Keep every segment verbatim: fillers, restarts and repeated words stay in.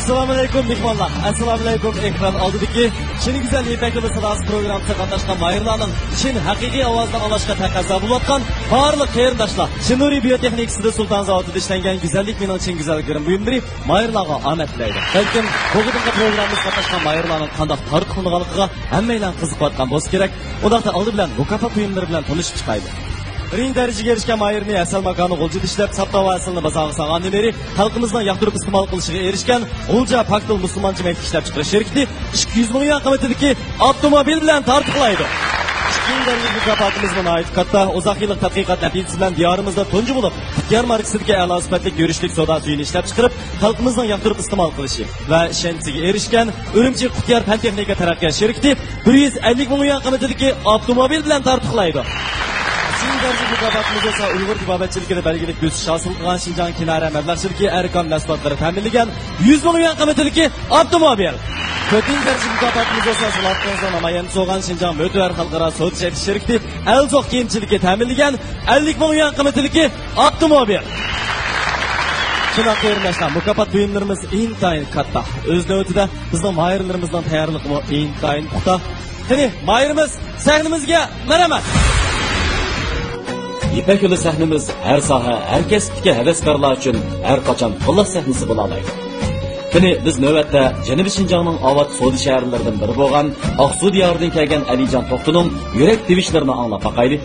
ئەسسالامۇئەلەيكۇم مېھمانلار، ئەسسالامۇئەلەيكۇم ئېكران ئالدىدىكى چىن گۈزەل يىپەك يولى ساداسى پروگراممىسىغا قاتناشقان ماھىرلارنىڭ چىن ھەقىقىي ئاۋازىنى ئاڭلاشقا تەقەززا بولۇۋاتقان بارلىق قېرىنداشلار. چىن نۇرى بىيو تېخنىكىسىدا سۇلتان زاۋۇتىدا ئىشلەنگەن گۈزەللىك مېنىڭ چىن گۈزەل گىرىم بۇيۇملىرى ماھىرلارغا ئامەت تىلەيدۇ. بەلكىم بۇ قېتىمقى پروگراممىمىزغا قاتناشقان ماھىرلارنىڭ قانداق تارتۇقلىنىدىغانلىقىغا ھەممەيلەن قىزىقىۋاتقان بولسا كېرەك. ئۇنداقتا ئالدى بىلەن مۇكاپات بۇيۇملىرى بىلەن تونۇشۇپ چىقايلى. بىرىنچى دەرىجىگە ئېرىشكەن ماھىرنى ھەسەل ماكانى غۇلجىدا ئىشلەپ، ساپ تاۋا ھەسىلىنى بازارغا سالغاندىن بېرى خەلقىمىزنىڭ ياقتۇرۇپ ئىستېمال قىلىشىغا ئېرىشكەن غۇلجا پاكتىل مۇسۇلمانچە مەيدە ئىشلەپچىقىرىش شىركىتى ئىككى يۈز مىڭ يۈەن قىممىتىدىكى ئاپتوموبىل بىلەن تارتۇقلايدۇ. ئىككىنچى دەرىجىلىك مۇكاپاتىمىزمۇ ناھايىتى كاتتا. ئۇزاق يىللىق تەتقىقات نەتىجىسى بىلەن دىيارىمىزدا تۇنجى بولۇپ قۇتيار ماركىسىدىكى ئەلا سۈپەتلىك يۈرۈشلۈك سودا سۈيىنى ئىشلەپچىقىرىپ، خەلقىمىزنىڭ ياقتۇرۇپ ئىستېمال قىلىشى ۋە ئىشەنچىگە ئېرىشكەن ئۈرۈمچى قۇتيار پەن تېخنىكا تەرەققىيات شىركىتى بىر يۈز ئەللىك مىڭ يۈەن قىممىتىدىكى ئاپتوموبىل بىلەن تارتۇقلايدۇ. ئۈچىنچى دەرىجىلىك مۇكاپاتىمىز بولسا ئۇيغۇر تېبابەتچىلىكىدە بەلگىلىك بۆسۈش ھاسىل قىلغان شىنجاڭ كىنارە مەبلەغچىلىكى ئەركان مەھسۇلاتلىرى تەمىنلىگەن يۈز مىڭ يۈەن قىممىتىدىكى ئاپتوموبىل. تۆتىنچى دەرىجىلىك مۇكاپاتىمىز بولسا زىلاتىڭىزنىڭ نامايەندىسى بولغان شىنجاڭ مۆتىۋەر خەلقئارا سودا چەكلىك شىركىتى ئەلزوق كىيىمچىلىكى تەمىنلىگەن ئەللىك مىڭ يۈەن قىممىتىدىكى ئاپتوموبىل. شۇنداق قېرىنداشلار، مۇكاپات بۇيۇملىرىمىز ئىنتايىن كاتتا. ئۆز نۆۋىتىدە بىزنىڭ ماھىرلىرىمىزنىڭ تەييارلىقىمۇ ئىنتايىن پۇختا. قېنى، ماھىرىمىز سەھنىمىزگە مەرھەمەت! يىپەك يولى سەھنىمىز ھەر ساھە، ھەر كەسىپتىكى ھەۋەسكارلار ئۈچۈن ھەر قاچان قوللاش سەھنىسى بولالايدۇ. قېنى، بىز نۆۋەتتە جەنۇبىي شىنجاڭنىڭ ئاۋات سودا شەھەرلىرىدىن بىرى بولغان ئاقسۇ دىيارىدىن كەلگەن ئەلىجان توختىنىڭ يۈرەك تىۋىشلىرىنى ئاڭلاپ باقايلى.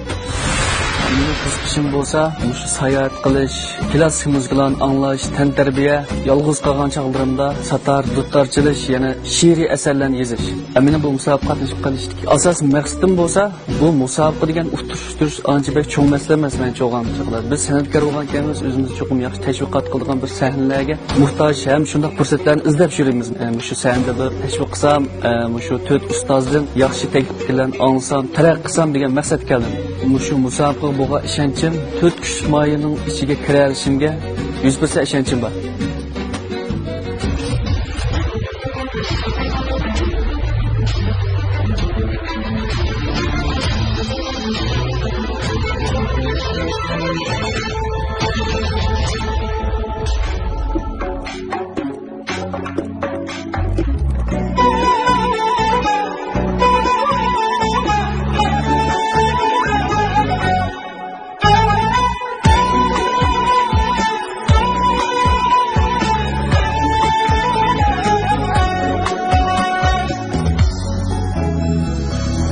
مېنىڭ قىزىقىشىم بولسا، مۇشۇ ساياھەت قىلىش، كلاسسىك مۇزىكىلارنى ئاڭلاش، تەنتەربىيە، يالغۇز قالغان چاغلىرىمدا ساتار، دۇتار چېلىش، يەنە شېئىرىي ئەسەرلەرنى يېزىش. مېنىڭ بۇ مۇسابىقىگە قاتنىشىپ قېلىشتىكى ئاساسىي مەقسىتىم بولسا، بۇ مۇسابىقە دېگەن ئۇتتۇرۇش ئۇتتۇرۇش ئانچە بەك چوڭ مەسىلە ئەمەس مەن چوغان چاغلار. بىز سەنئەتكار بولغان ئىكەنمىز، ئۆزىمىزنى چوقۇم ياخشى تەشۋىقات قىلىدىغان بىر سەھنىلەرگە موھتاج ھەم شۇنداق پۇرسەتلەرنى ئىزدەپ يۈرىمىز. ئە، مۇشۇ سەھنىدە بىر تەشۋىق قىلسام، ئە، مۇشۇ تۆت ئۇستازدىن ياخشى تەكلىپلەرنى ئاڭلىسام، تەرەققىي قىلسام دېگەن مەقسەتكە كەلدىم. مۇشۇ مۇسابىقىگە بولغان ئىشەنچىم تۆت كۈچلۈك ماھىرنىڭ ئىچىگە كىرەلىشىمگە يۈز پىرسەنت ئىشەنچىم بار.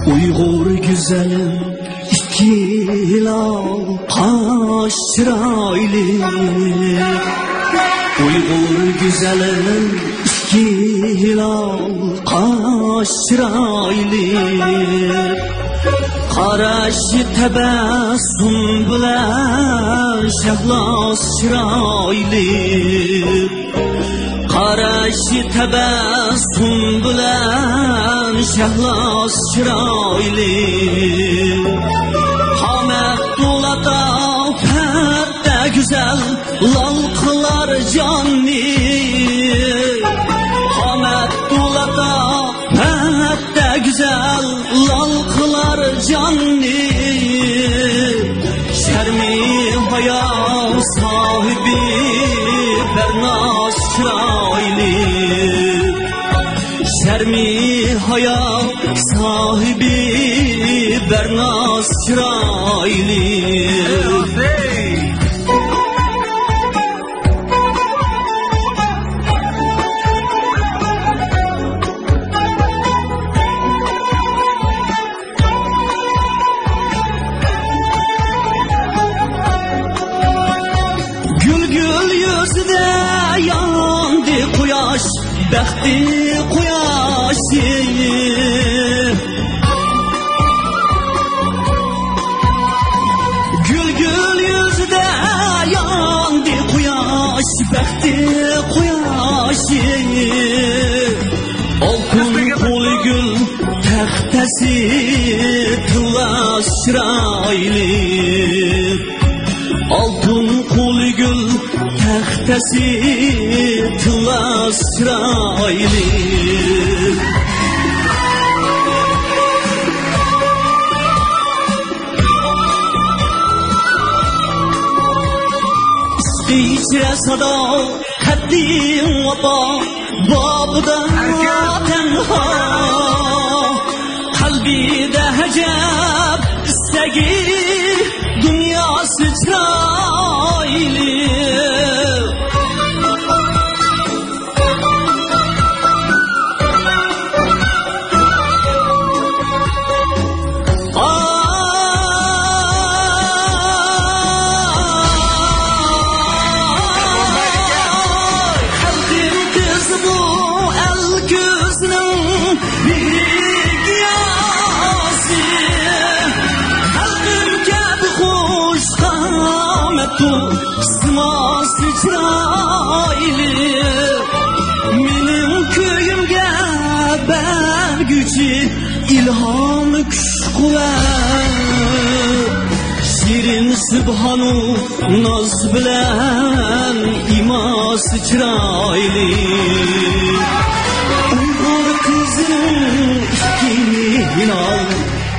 ئۇيغۇر گۈزەلىم، ئىككىلا قاش چىرايلىق. ئۇيغۇر گۈزەلىم، ئىككىلا قاش چىرايلىق. قاراشى تەبەسسۇم بىلەن شەھلاس چىرايلىق. قاراشى تەبەسسۇم بىلەن شەھلاس چىرايلىق. قامەت دۇلاتا پەتتە گۈزەل لال قىلار جاننى. قامەت دۇلاتا پەتتە گۈزەل لال قىلار جاننى. شەرمى ھايا ساھىبى بەرناز چىرايلىق. شەرمى ھايا ساھىبى بەرناز چىرايلىق. گۈل گۈل يۈزىدە ياندى قۇياش، بەختى قۇياشى. گۈل گۈل يۈزىدە ياندى قۇياش، بەختى قۇياشى. ئالتۇن قۇلى گۈل تەختەسى تىللاس چىرايلىق. ئالتۇن قۇلى گۈل تەختەسى تىللاس چىرايلىق. ئىشقى ئىچرە سادا دىن ۋاپا بابىدا تەنھا، قەلبىدە ئەجەب ئىستەكى، دۇنياسى چىرايلىق. خەلقىم قىزى بۇ ئەل كۆزىنىڭ مېھرى گىياسى، خەلقىم كەبى خۇش قامەتتۇ سىماسى چىرايلىق، مېنىڭ كۆيۈمگە بەرگۈچى ئىلھام، كۈچ-قۇۋۋەت. شېرىن سۇبھانۇ ناز بىلەن ئىماسى چىرايلىق، ئۇيغۇر قىزىنىڭ ئىككى ھىلال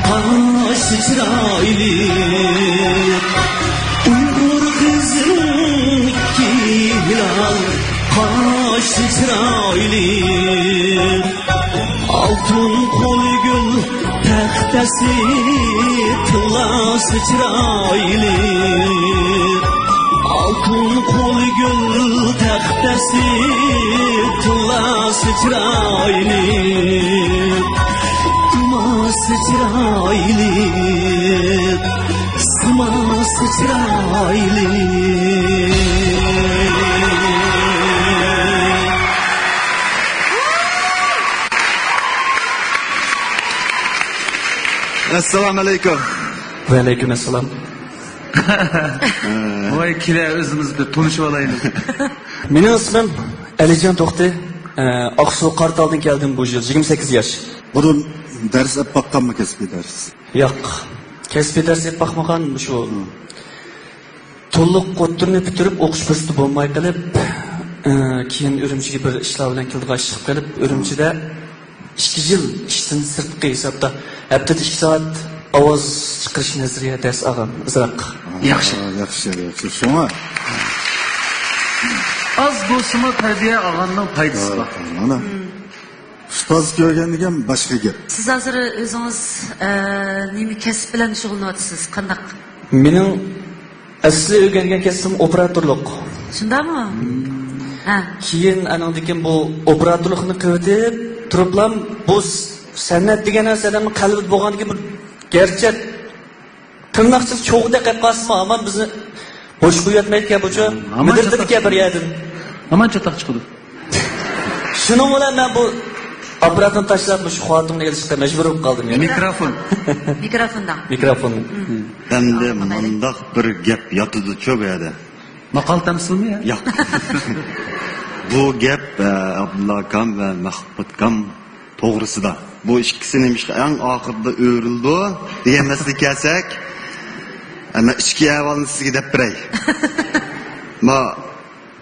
قاش چىرايلىق، ئۇيغۇر قىزىنىڭ ئىككى ھىلال قاش چىرايلىق، ئالتۇن قولى گۈل تەختەسى تىللاسى چىرايلىق، ئالتۇن قولى گۈل تەختەسى تىللاسى چىرايلىق، ئىماسى چىرايلىق، سىماسى چىرايلىق. ئەسسالامۇ ئەلەيكۇم. ۋەئەلەيكۇم ئەسسالام. ۋاي، كېلە ئۆزىمىز بىر تونۇشۇپ ئالايلى. مېنىڭ ئىسمىم ئەلىجان توختى. ئە، ئاقسۇ قارتالدىن كەلدىم بۇ يىل. يىگىرمە سەككىز ياش. بۇرۇن دەرس ئەپ باققانمۇ، كەسپىي دەرس؟ ياق. كەسپىي دەرس ئەپ باقمىغان مۇشۇ. ھە. تولۇق ئوتتۇرىنى پۈتتۈرۈپ ئوقۇش پۇرسىتى بولماي قېلىپ، ئە، كېيىن ئۈرۈمچىگە بىر ئىشلار بىلەن كېلىدىغان ئىش چىقىپ قېلىپ، ئۈرۈمچىدە ئىككى يىل ئىشتىن سىرتقى ھېسابتا ھەپتىدە ئىككى سائەت ئاۋاز چىقىرىش نەزەرىيە دەرس ئالغان ئازراق. ياخشى. ھا، ياخشى، ياخشى. شۇڭا ئاز بولسىمۇ تەربىيە ئالغاننىڭ پايدىسى بار. مانا. ئۇستاز كۆرگەن دېگەن باشقا گەپ. سىز ھازىر ئۆزىڭىز، ئە، نېمە كەسىپ بىلەن شۇغۇللىنىۋاتىسىز؟ قانداق؟ مېنىڭ ئەسلى ئۆگەنگەن كەسپىم ئوپېراتورلۇق. شۇنداقمۇ؟ ھە. كېيىن ئانىڭدىن كېيىن بۇ ئوپېراتورلۇقنى قىلىۋېتىپ تۇرۇپلام، بۇ س-، سەنئەت دېگەن نەرسە ئادەمنىڭ قەلبىدە بولغاندىن كېيىن بىر گەرچە تىرناقچىلىق چوغدەك قېلىپ قالسىمۇ، ئامان بىزنى بوش قويۇۋەتمەيدىكەن بۇچۇ. مىدىرلىتىدىكەن بىر يەردىن. ھامان چاتاق چىقىدۇ. شۇنىڭ بىلەن مەن بۇ ئاپپاراتنى تاشلاپ، مۇشۇ خوتۇننى ئېلىشقا مەجبۇر بولۇپ قالدىم يەنە. مىكروفون. مىكروفونداڭ. مىكروفون. ئەمدى مۇنداق بىر گەپ ياتىدۇچۇ بۇ يەردە. ماقال تەمسىلمۇ يا؟ ياق. بۇ گەپ، ئە، ئابدۇللا ئاكام ۋە مەخمۇت ئاكام توغرىسىدا. بۇ ئىككىسى نېمىشقا ئەڭ ئاخىرىدا ئۆرۈلىدۇ دېگەن مەسىلىگە كەلسەك، مەن ئىچكى ئەھۋالنى سىزگە دەپ بېرەي. ما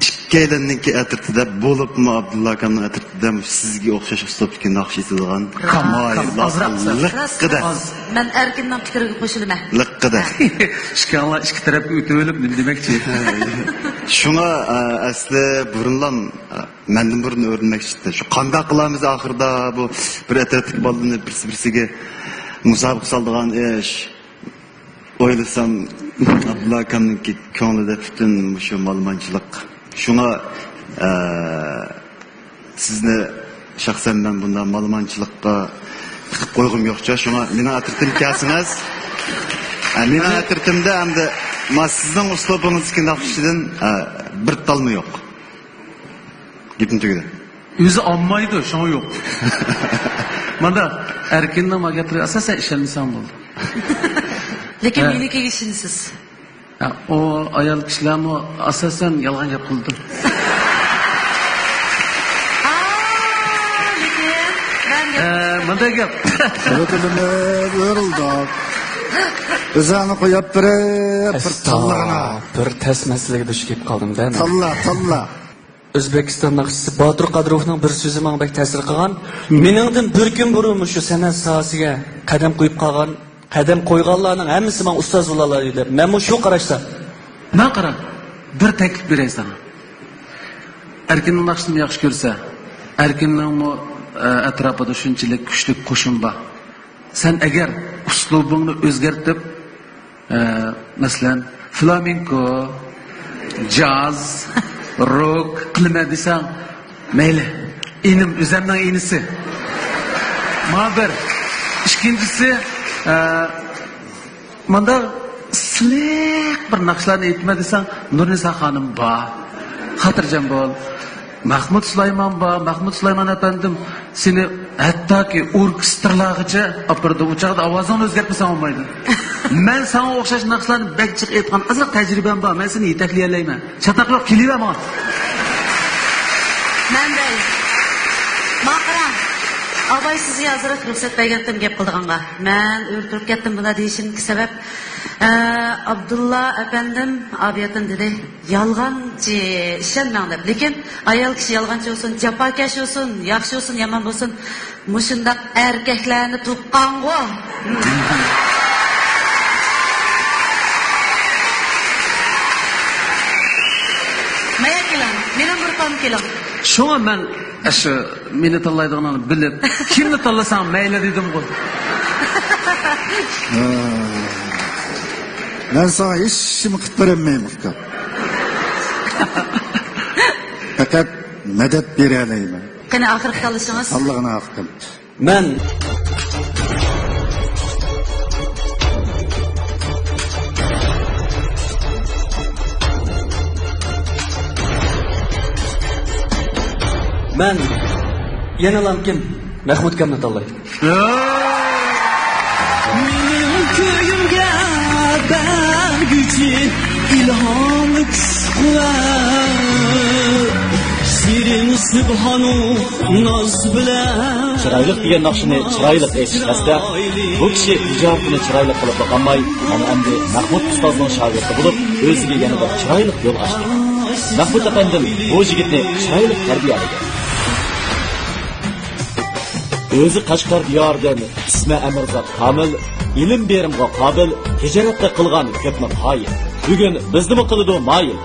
ئىككىيلەننىڭكى ئەترىتىدە، بولۇپمۇ ئابدۇللا ئاكامنىڭ ئەترىتىدە سىزگە ئوخشاش ئۇسلۇبتىكى ناخشا ئېيتىدىغان كام، كام، ئازراق، لىققىدە. مەن ئەركىننىڭ پىكرىگە قوشۇلىمەن. لىققىدە. ئىككىڭلار ئىككى تەرەپكە ئۆتۈۋېلىپ نېمە دېمەكچى؟ شۇڭا، ئە، ئەسلى بۇرۇنلام، ئە، مەندىن بۇرۇن ئۆرۈلمەكچى ئىدى. شۇ قانداق قىلامىز ئاخىرىدا، بۇ بىر ئەترەتتىكى بالىلارنى بىرسى-بىرسىگە مۇسابىقە سالىدىغان ئىش. ئويلىسام، ئابدۇللا ئاكامنىڭكى كۆڭلىدە پۈتۈن مۇشۇ مالىمانچىلىق. شۇڭا، ئە، سىزنى شەخسەن مەن بۇنداق مالىمانچىلىققا تىقىپ قويغۇم يوقچۇ. شۇڭا مېنىڭ ئەترىتىمگە كەلسىڭىز، ئە، مېنىڭ ئەترىتىمدە ئەمدى ما سىزنىڭ ئۇسلۇبىڭىزدىكى ناخشىدىن، ئە، بىر تالمۇ يوق. گېپىم تۈگىدى. ئۆزى ئالمايدۇ، شۇڭا يوق. مانا ئەركىننىڭ ما گەپلىرىگە ئاساسەن ئىشەنمىسەڭ بولدى. لېكىن ھە. مېنىڭكىگە ئىشىنىسىز. ھە، ئۇ ئايال كىشىلەرمۇ ئاساسەن يالغان گەپ قىلىدۇ. ئا، لېكىن مەن گەپ ھە، مۇنداق گەپ. ئۆرۈلدى. ئۆزۈڭنى قويۇپ بېرىپ، بىر ئەستا، تاللىغىنا. بىر تەس مەسىلىگە دۇچ كېلىپ قالدىم-دە مەن. تاللا، تاللا. ئۆزبېكىستان ناخشىسى باتۇر قادىروفنىڭ بىر سۆزى ماڭا بەك تەسىر قىلغان. مېنىڭدىن بىر كۈن بۇرۇن مۇشۇ سەنئەت ساھەسىگە قەدەم قويۇپ قالغان، قەدەم قويغانلارنىڭ ھەممىسى ماڭا ئۇستاز بولالايدۇ دەپ، مەنمۇ شۇ قاراشتا. ماڭا قارا، بىر تەكلىپ بېرەي ساڭا. ئەركىننىڭ ناخشىسىنى ياخشى كۆرسە، ئەركىننىڭمۇ، ئە، ئەتراپىدا شۇنچىلىك كۈچلۈك قوشۇن بار. سەن ئەگەر ئۇسلۇبۇڭنى ئۆزگەرتىپ، ئە، مەسىلەن، فلامېنكو، جاز، روك قىلىمەن دېسەڭ، مەيلى، ئىنىم، ئۆزەمنىڭ ئىنىسى. ما بىر. ئىككىنچىسى، ئە، مۇنداق سىلىق بىر ناخشىلارنى ئېيتىمەن دېسەڭ، نۇرنىسا خانىم بار. خاتىرجەم بول. مەخمۇت سۇلايمان بار. مەخمۇت سۇلايمان ئەپەندىم سېنى ھەتتاكى ئوركېستىرلارغىچە ئاپىرىدۇ. ئۇ چاغدا ئاۋازىڭنى ئۆزگەرتمىسەڭ بولمايدۇ. مەن ساڭا ئوخشاش ناخشىلارنى بەك جىق ئېيتقان ئازراق تەجرىبەم بار. مەن سېنى يېتەكلىيەلەيمەن. چاتاق يوق، كېلىۋەر ماڭا. مەن دەي. ماڭا قاراڭ. ئاباي سىزگە ئازراق رۇخسەت بەرگەنتىم گەپ قىلىدىغانغا. مەن ئۆرە تۇرۇپ كەتتىم بۇنداق دېيىشىمدىكى سەۋەب، ئە، ئابدۇللا ئەپەندىم ئابىيەتتىن دېدى، يالغانچى، ئىشەنمەڭ دەپ. لېكىن ئايال كىشى يالغانچى بولسۇن، جاپاكەش بولسۇن، ياخشى بولسۇن، يامان بولسۇن، مۇشۇنداق ئەركەكلەرنى تۇغقانغۇ. مايا كېلىڭ، مېنىڭ گۇرۇپپامغا كېلىڭ. شۇڭا مەن ئاشۇ مېنى تاللايدىغىنىڭنى بىلىپ، كىمنى تاللىساڭ مەيلى دېدىمغۇ. ھە. مەن ساڭا ھېچنېمە قىلىپ بېرەلمەيمەن، ئۇكام. پەقەت مەدەت بېرەلەيمەن. قېنى، ئاخىرقى تاللىشىڭىز؟ تاللىغىن، ئۇكام. مەن. مەن يەنىلا كىم؟ مەخمۇت ئاكامنى تاللايمەن. مېنىڭ كۆيۈمگە بەرگۈچى ئىلھام، كۈچ-قۇۋۋەت، شېرىن سۈبھانۇ ناز بىلەن. چىرايلىق دېگەن ناخشىنى چىرايلىق ئېيتىش خەستە. بۇ كىشى ئىجادىنى چىرايلىق قىلىپلا قالماي، مانا ئەمدى مەخمۇت ئۇستازنىڭ شاگىرتى بولۇپ، ئۆزىگە يەنە بىر چىرايلىق يول ئاچتى. مەخمۇت ئەپەندىم بۇ يىگىتنى چىرايلىق تەربىيەلىگەن. ئۆزى قەشقەر دىيارىدىن، ئىسمى ئەمىرزات كامىل، ئىلىم بېرىمغا قابىل، تىجارەتتە قىلغان كۆپنى قايىل. بۈگۈن بىزنىمۇ قىلىدۇ مايىل.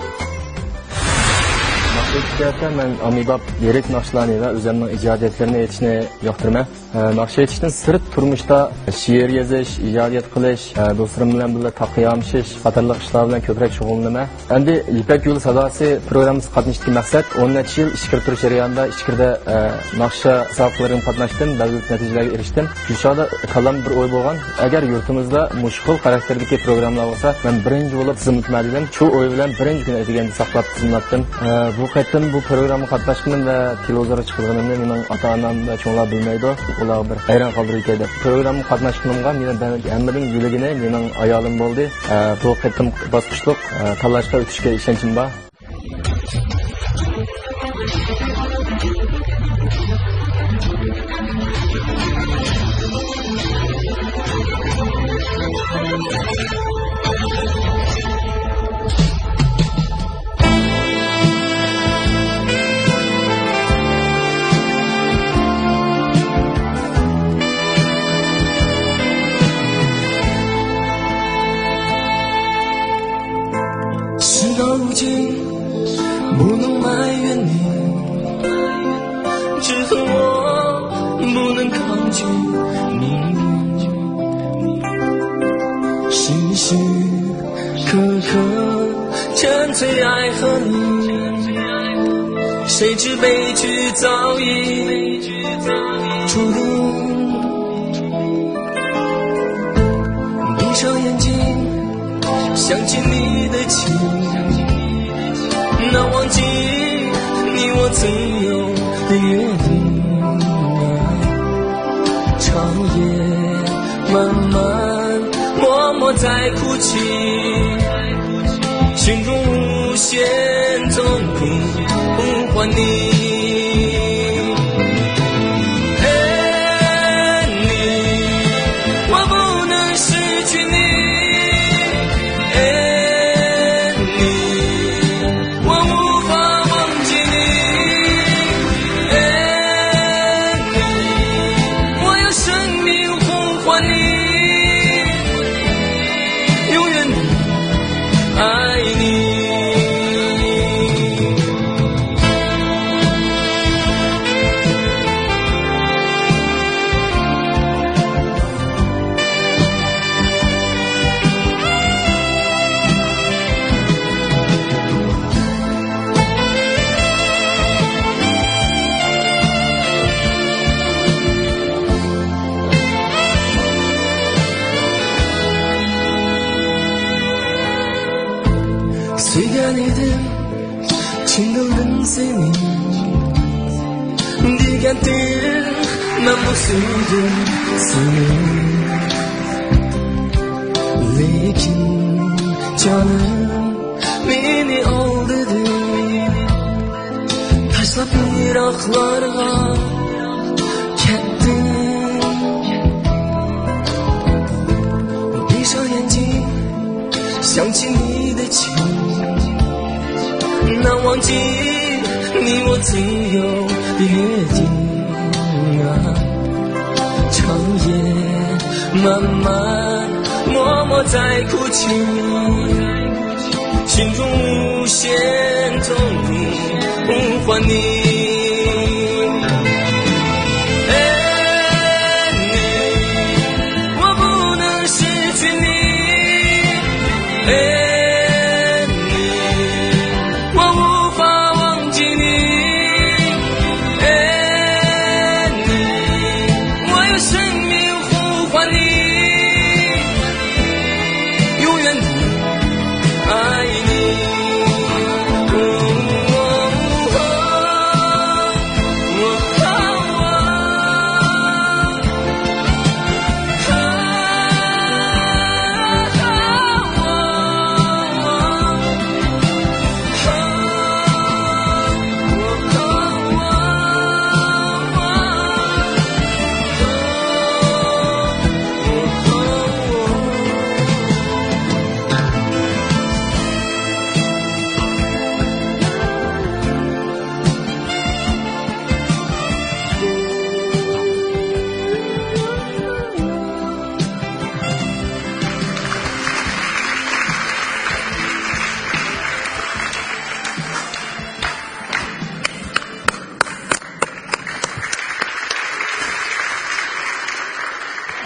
ناخشا ئېيتىش جەھەتتە مەن ئاممىباب لىرىك ناخشىلارنى ۋە ئۆزۈمنىڭ ئىجادىيەتلىرىنى ئېيتىشنى ياقتۇرىمەن. ئە، ناخشا ئېيتىشتىن سىرت تۇرمۇشتا شېئىر يېزىش، ئىجادىيەت قىلىش، ئە، دوستلىرىم بىلەن بىللە تاختا يامىشىش قاتارلىق ئىشلار بىلەن كۆپرەك شۇغۇللىنىمەن. ئەمدى يىپەك يولى ساداسى پروگراممىسىغا قاتنىشىشتىكى مەقسەت، ئون نەچچە يىل ئىچكىرى تۇرۇش جەريانىدا ئىچكىرىدە، ئە، ناخشا مۇسابىقىلىرىغا قاتناشتىم، بەلگىلىك نەتىجىلەرگە ئېرىشتىم. شۇ چاغدا كاللامدا بىر ئوي بولغان، ئەگەر يۇرتىمىزدا مۇشۇ خىل خاراكتېردىكى پروگرامملار بولسا، مەن بىرىنچى بولۇپ تىزىملىتىمەن دېدىم. شۇ ئوي بىلەن بىرىنچى كۈنى ئەتىگەندە ساقلاپ تىزىملاتتىم. ئە، بۇ قېتىم بۇ پروگراممىغا قاتناشقىنىم ۋە تېلېۋىزورغا چىقىدىغىنىمنى مېنىڭ ئاتا-ئانام ۋە چوڭلار بىلمەيدۇ. ئۇلارغا بىر ھەيران قالدۇرۇۋېتەي دەپ. پروگراممىغا قاتناشقىنىمغا مېنى ھەممىدىن يۆلىگىنى مېنىڭ ئايالىم بولدى. ئە، بۇ قېتىم باسقۇچلۇق، ئە، تاللاشقا ئۆتۈشكە ئىشەنچىم بار. سۆيگەن ئىدىم چىن دىلدىن سېنى، دېگەنتىم مەنمۇ سۆيدۈم سېنى. لېكىن جانىم مېنى ئالدىدىڭ، تاشلاپ يىراقلارغا كەتتىڭ. 闭上眼睛， 想起你的情，难忘记你我曾有约定啊。长夜漫漫，默默在哭泣，心中无限痛呼唤你。哎，你，我不能失去你。 哎，你，我无法忘记你。哎，你，我用生命呼唤你，永远的爱你。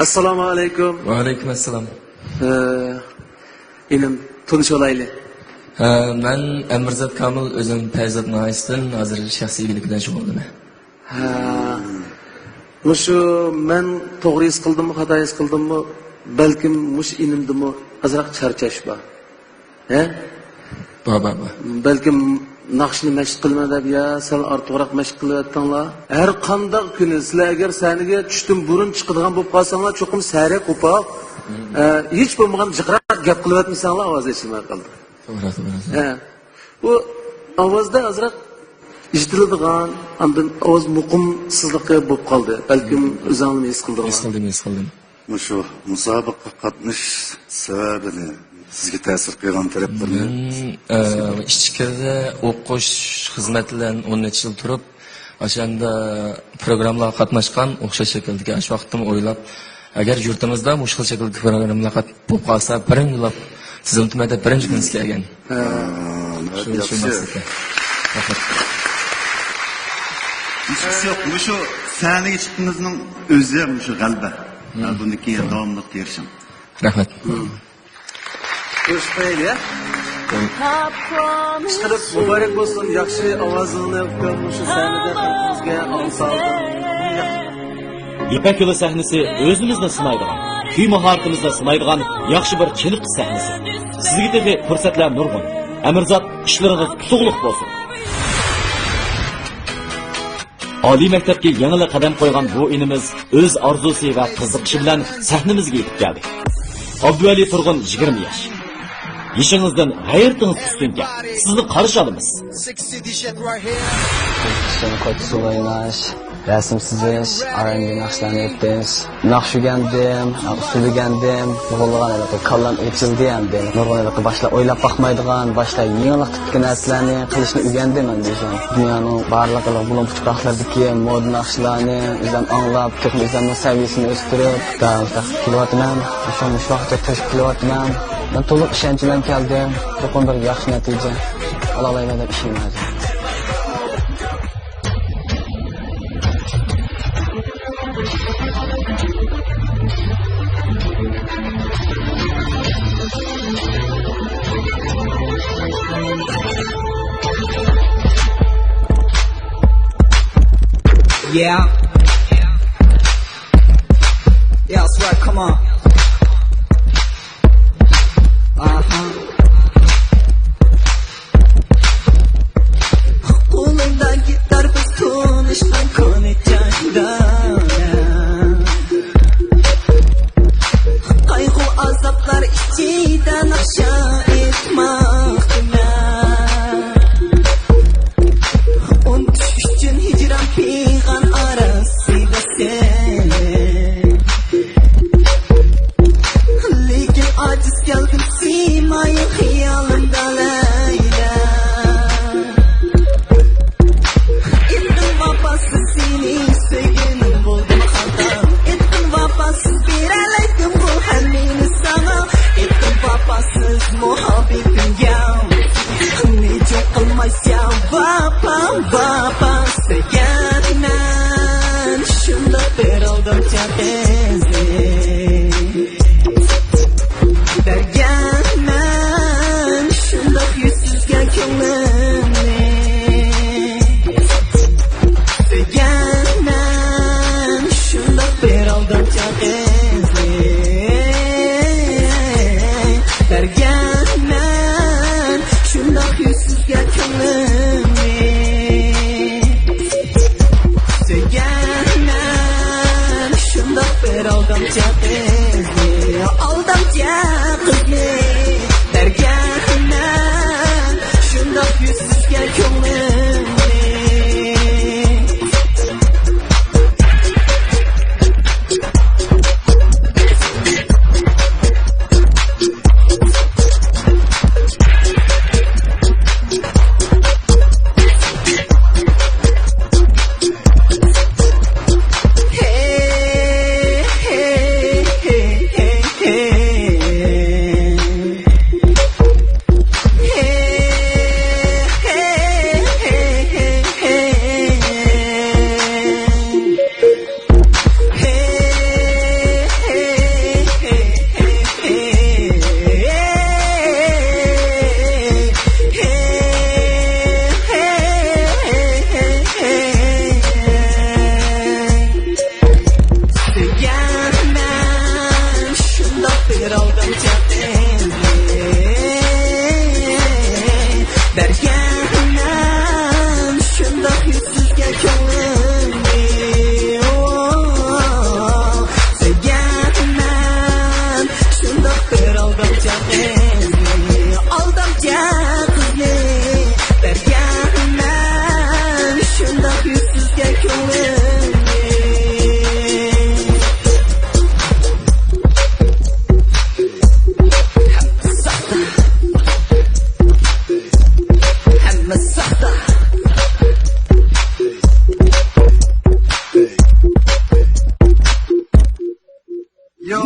ئەسسالامۇ ئەلەيكۇم. ۋەئەلەيكۇم ئەسسالام. ئىنىم، تونۇشۇۋالايلى. ھە، مەن ئەمىرزات كامىل، ئۆزۈم پەرىزات ناھىيەسىدىن، ھازىر شەخسىي ئىگىلىك بىلەن شۇغۇللىنىمەن. ھە. مۇشۇ مەن توغرا ھېس قىلدىممۇ، خاتا ھېس قىلدىممۇ، بەلكىم مۇشۇ ئىنىمدىمۇ ئازراق چارچاش بار. ھە؟ بار، بار، بار. بەلكىم ناخشىنى مەشىق قىلىمەن دەپ يا سەل ئارتۇقراق مەشىق قىلىۋەتتىڭلار. ھەر قانداق كۈنى سىلەر ئەگەر سەھنىگە چۈشتىن بۇرۇن چىقىدىغان بولۇپ قالساڭلار، چوقۇم سەھەرگە قوپاپ، ئە، ھېچ بولمىغاندا جىقراق گەپ قىلىۋەتمىسەڭلار، ئاۋاز ئېچىلماي قالدى. توغرا، توغرا. ھە. بۇ ئاۋازدا ئازراق ئىشلىتىلىدىغان، ئاندىن ئاۋاز مۇقىمسىزلىقى بولۇپ قالدى. بەلكىم ئۆزۈڭلارمۇ ھېس قىلدىڭلار. ھېس قىلدىم، ھېس قىلدىم. مۇشۇ مۇسابىقىگە قاتنىشىش سەۋەبىنى، سىزگە تەسىر قىلغان تەرەپلىرىنى؟ مەن، ئە، ئىچكىرىدە ئوقۇش، خىزمەت بىلەن ئون نەچچە يىل تۇرۇپ، ئاشۇ يەردە پروگراممىلارغا قاتناشقان، ئوخشاش شەكىلدىكى، ئاشۇ ۋاقىتتىمۇ ئويلاپ، ئەگەر يۇرتىمىزدا مۇشۇ خىل شەكىلدىكى پروگراممىلار قات-، بولۇپ قالسا، بىرىنچى بولۇپ تىزىملىتىمەن دەپ بىرىنچى كۈنى كەلگەن. ھە. شۇ، شۇ مەقسەتتە. رەھمەت. ھېچقىسى يوق. مۇشۇ سەھنىگە چىققىنىڭىزنىڭ ئۆزى مۇشۇ غەلىبە. ھە، بۇندىن كېيىن داۋاملىق تىرىشىڭ. رەھمەت. كۆرۈشۈپ قويايلى، يا. ئىشقىلىپ، مۇبارەك بولسۇن، ياخشى ئاۋازىڭنى كۆرۈپ مۇشۇ سەھنىدە خەلقىمىزگە ئاڭلىتالدىڭ. يىپەك يولى سەھنىسى ئۆزىمىزنى سىنايدىغان، كۈي ماھارىتىمىزنى سىنايدىغان ياخشى بىر چېنىقىش سەھنىسى. سىزگە تېخى پۇرسەتلەر نۇرغۇن. ئەمىرزات، ئىشلىرىڭىز ئۇتۇقلۇق بولسۇن. ئالىي مەكتەپكە يېڭىلا قەدەم قويغان بۇ ئىنىمىز ئۆز ئارزۇسى ۋە قىزىقىشى بىلەن سەھنىمىزگە يېتىپ كەلدى. ئابدۇۋەلى تۇرغۇن، يىگىرمە ياش. يېشىڭىزدىن غەيرىتىڭىز ئۈستۈنكەن. سىزنى قارشى ئالىمىز. قوچا سۇلۇ ئويناش، رەسىم سىزىش، ئار ئېم بى ناخشىلارنى ئېيتىش. ناخشا ئۆگەندىم، ئۇسسۇل ئۆگەندىم. نۇرغۇنلىغان ھېلىقى كاللام ئېچىلدى ئەمدى. نۇرغۇن ھېلىقى باشتا ئويلاپ باقمايدىغان، باشتا يېڭىلىق تىپتىكى نەرسىلەرنى قىلىشنى ئۆگەندىم ئەمدى شۇ. دۇنيانىڭ بارلىق ھېلىقى بۇلۇڭ پۇچقاقلىرىدىكى مودا ناخشىلارنى ئۆزۈم ئاڭلاپ، تېخىمۇ ئۆزۈمنىڭ سەۋىيەسىنى ئۆستۈرۈپ، داۋاملىق كېلىۋاتىمەن. شۇ، مۇشۇ ۋاقىتتا تىرىشىپ كېلىۋاتىمەن. مەن تولۇق ئىشەنچ بىلەن كەلدىم. چوقۇم بىر ياخشى نەتىجە ئالالايمەن دەپ ئىشىنىمەن. Yeah. Yeah, that's right, come on. Uh-huh. 你就跟我笑吧吧吧吧，谁也难，什么别人都加倍。بەرگەنمەن شۇنداق يۈزسىزگە كۆڭلۈمنى، سۆيگەنمەن شۇنداق بىر ئالدامچى قىزنى، بەرگەنمەن شۇنداق يۈزسىزگە كۆڭلۈمنى. سۆيگەنمەن شۇنداق بىر ئالدامچى قىزنى، ئالدامچى قىزنى. بەرگەنمەن شۇنداق يۈزسىزگە كۆڭلۈمنى. سۆيگەنمەن شۇنداق بىر ئالدامچى قىزنى، بەرگەنمەن شۇنداق يۈزسىزگە كۆڭلۈمنى. ئو، سۆيگەنمەن شۇنداق بىر ئالدامچى قىزنى، ئالدامچى قىزنى. بەرگەنمەن شۇنداق يۈزسىزگە كۆڭلۈمنى. ھەممە ساختا. ھەممە ساختا. يو.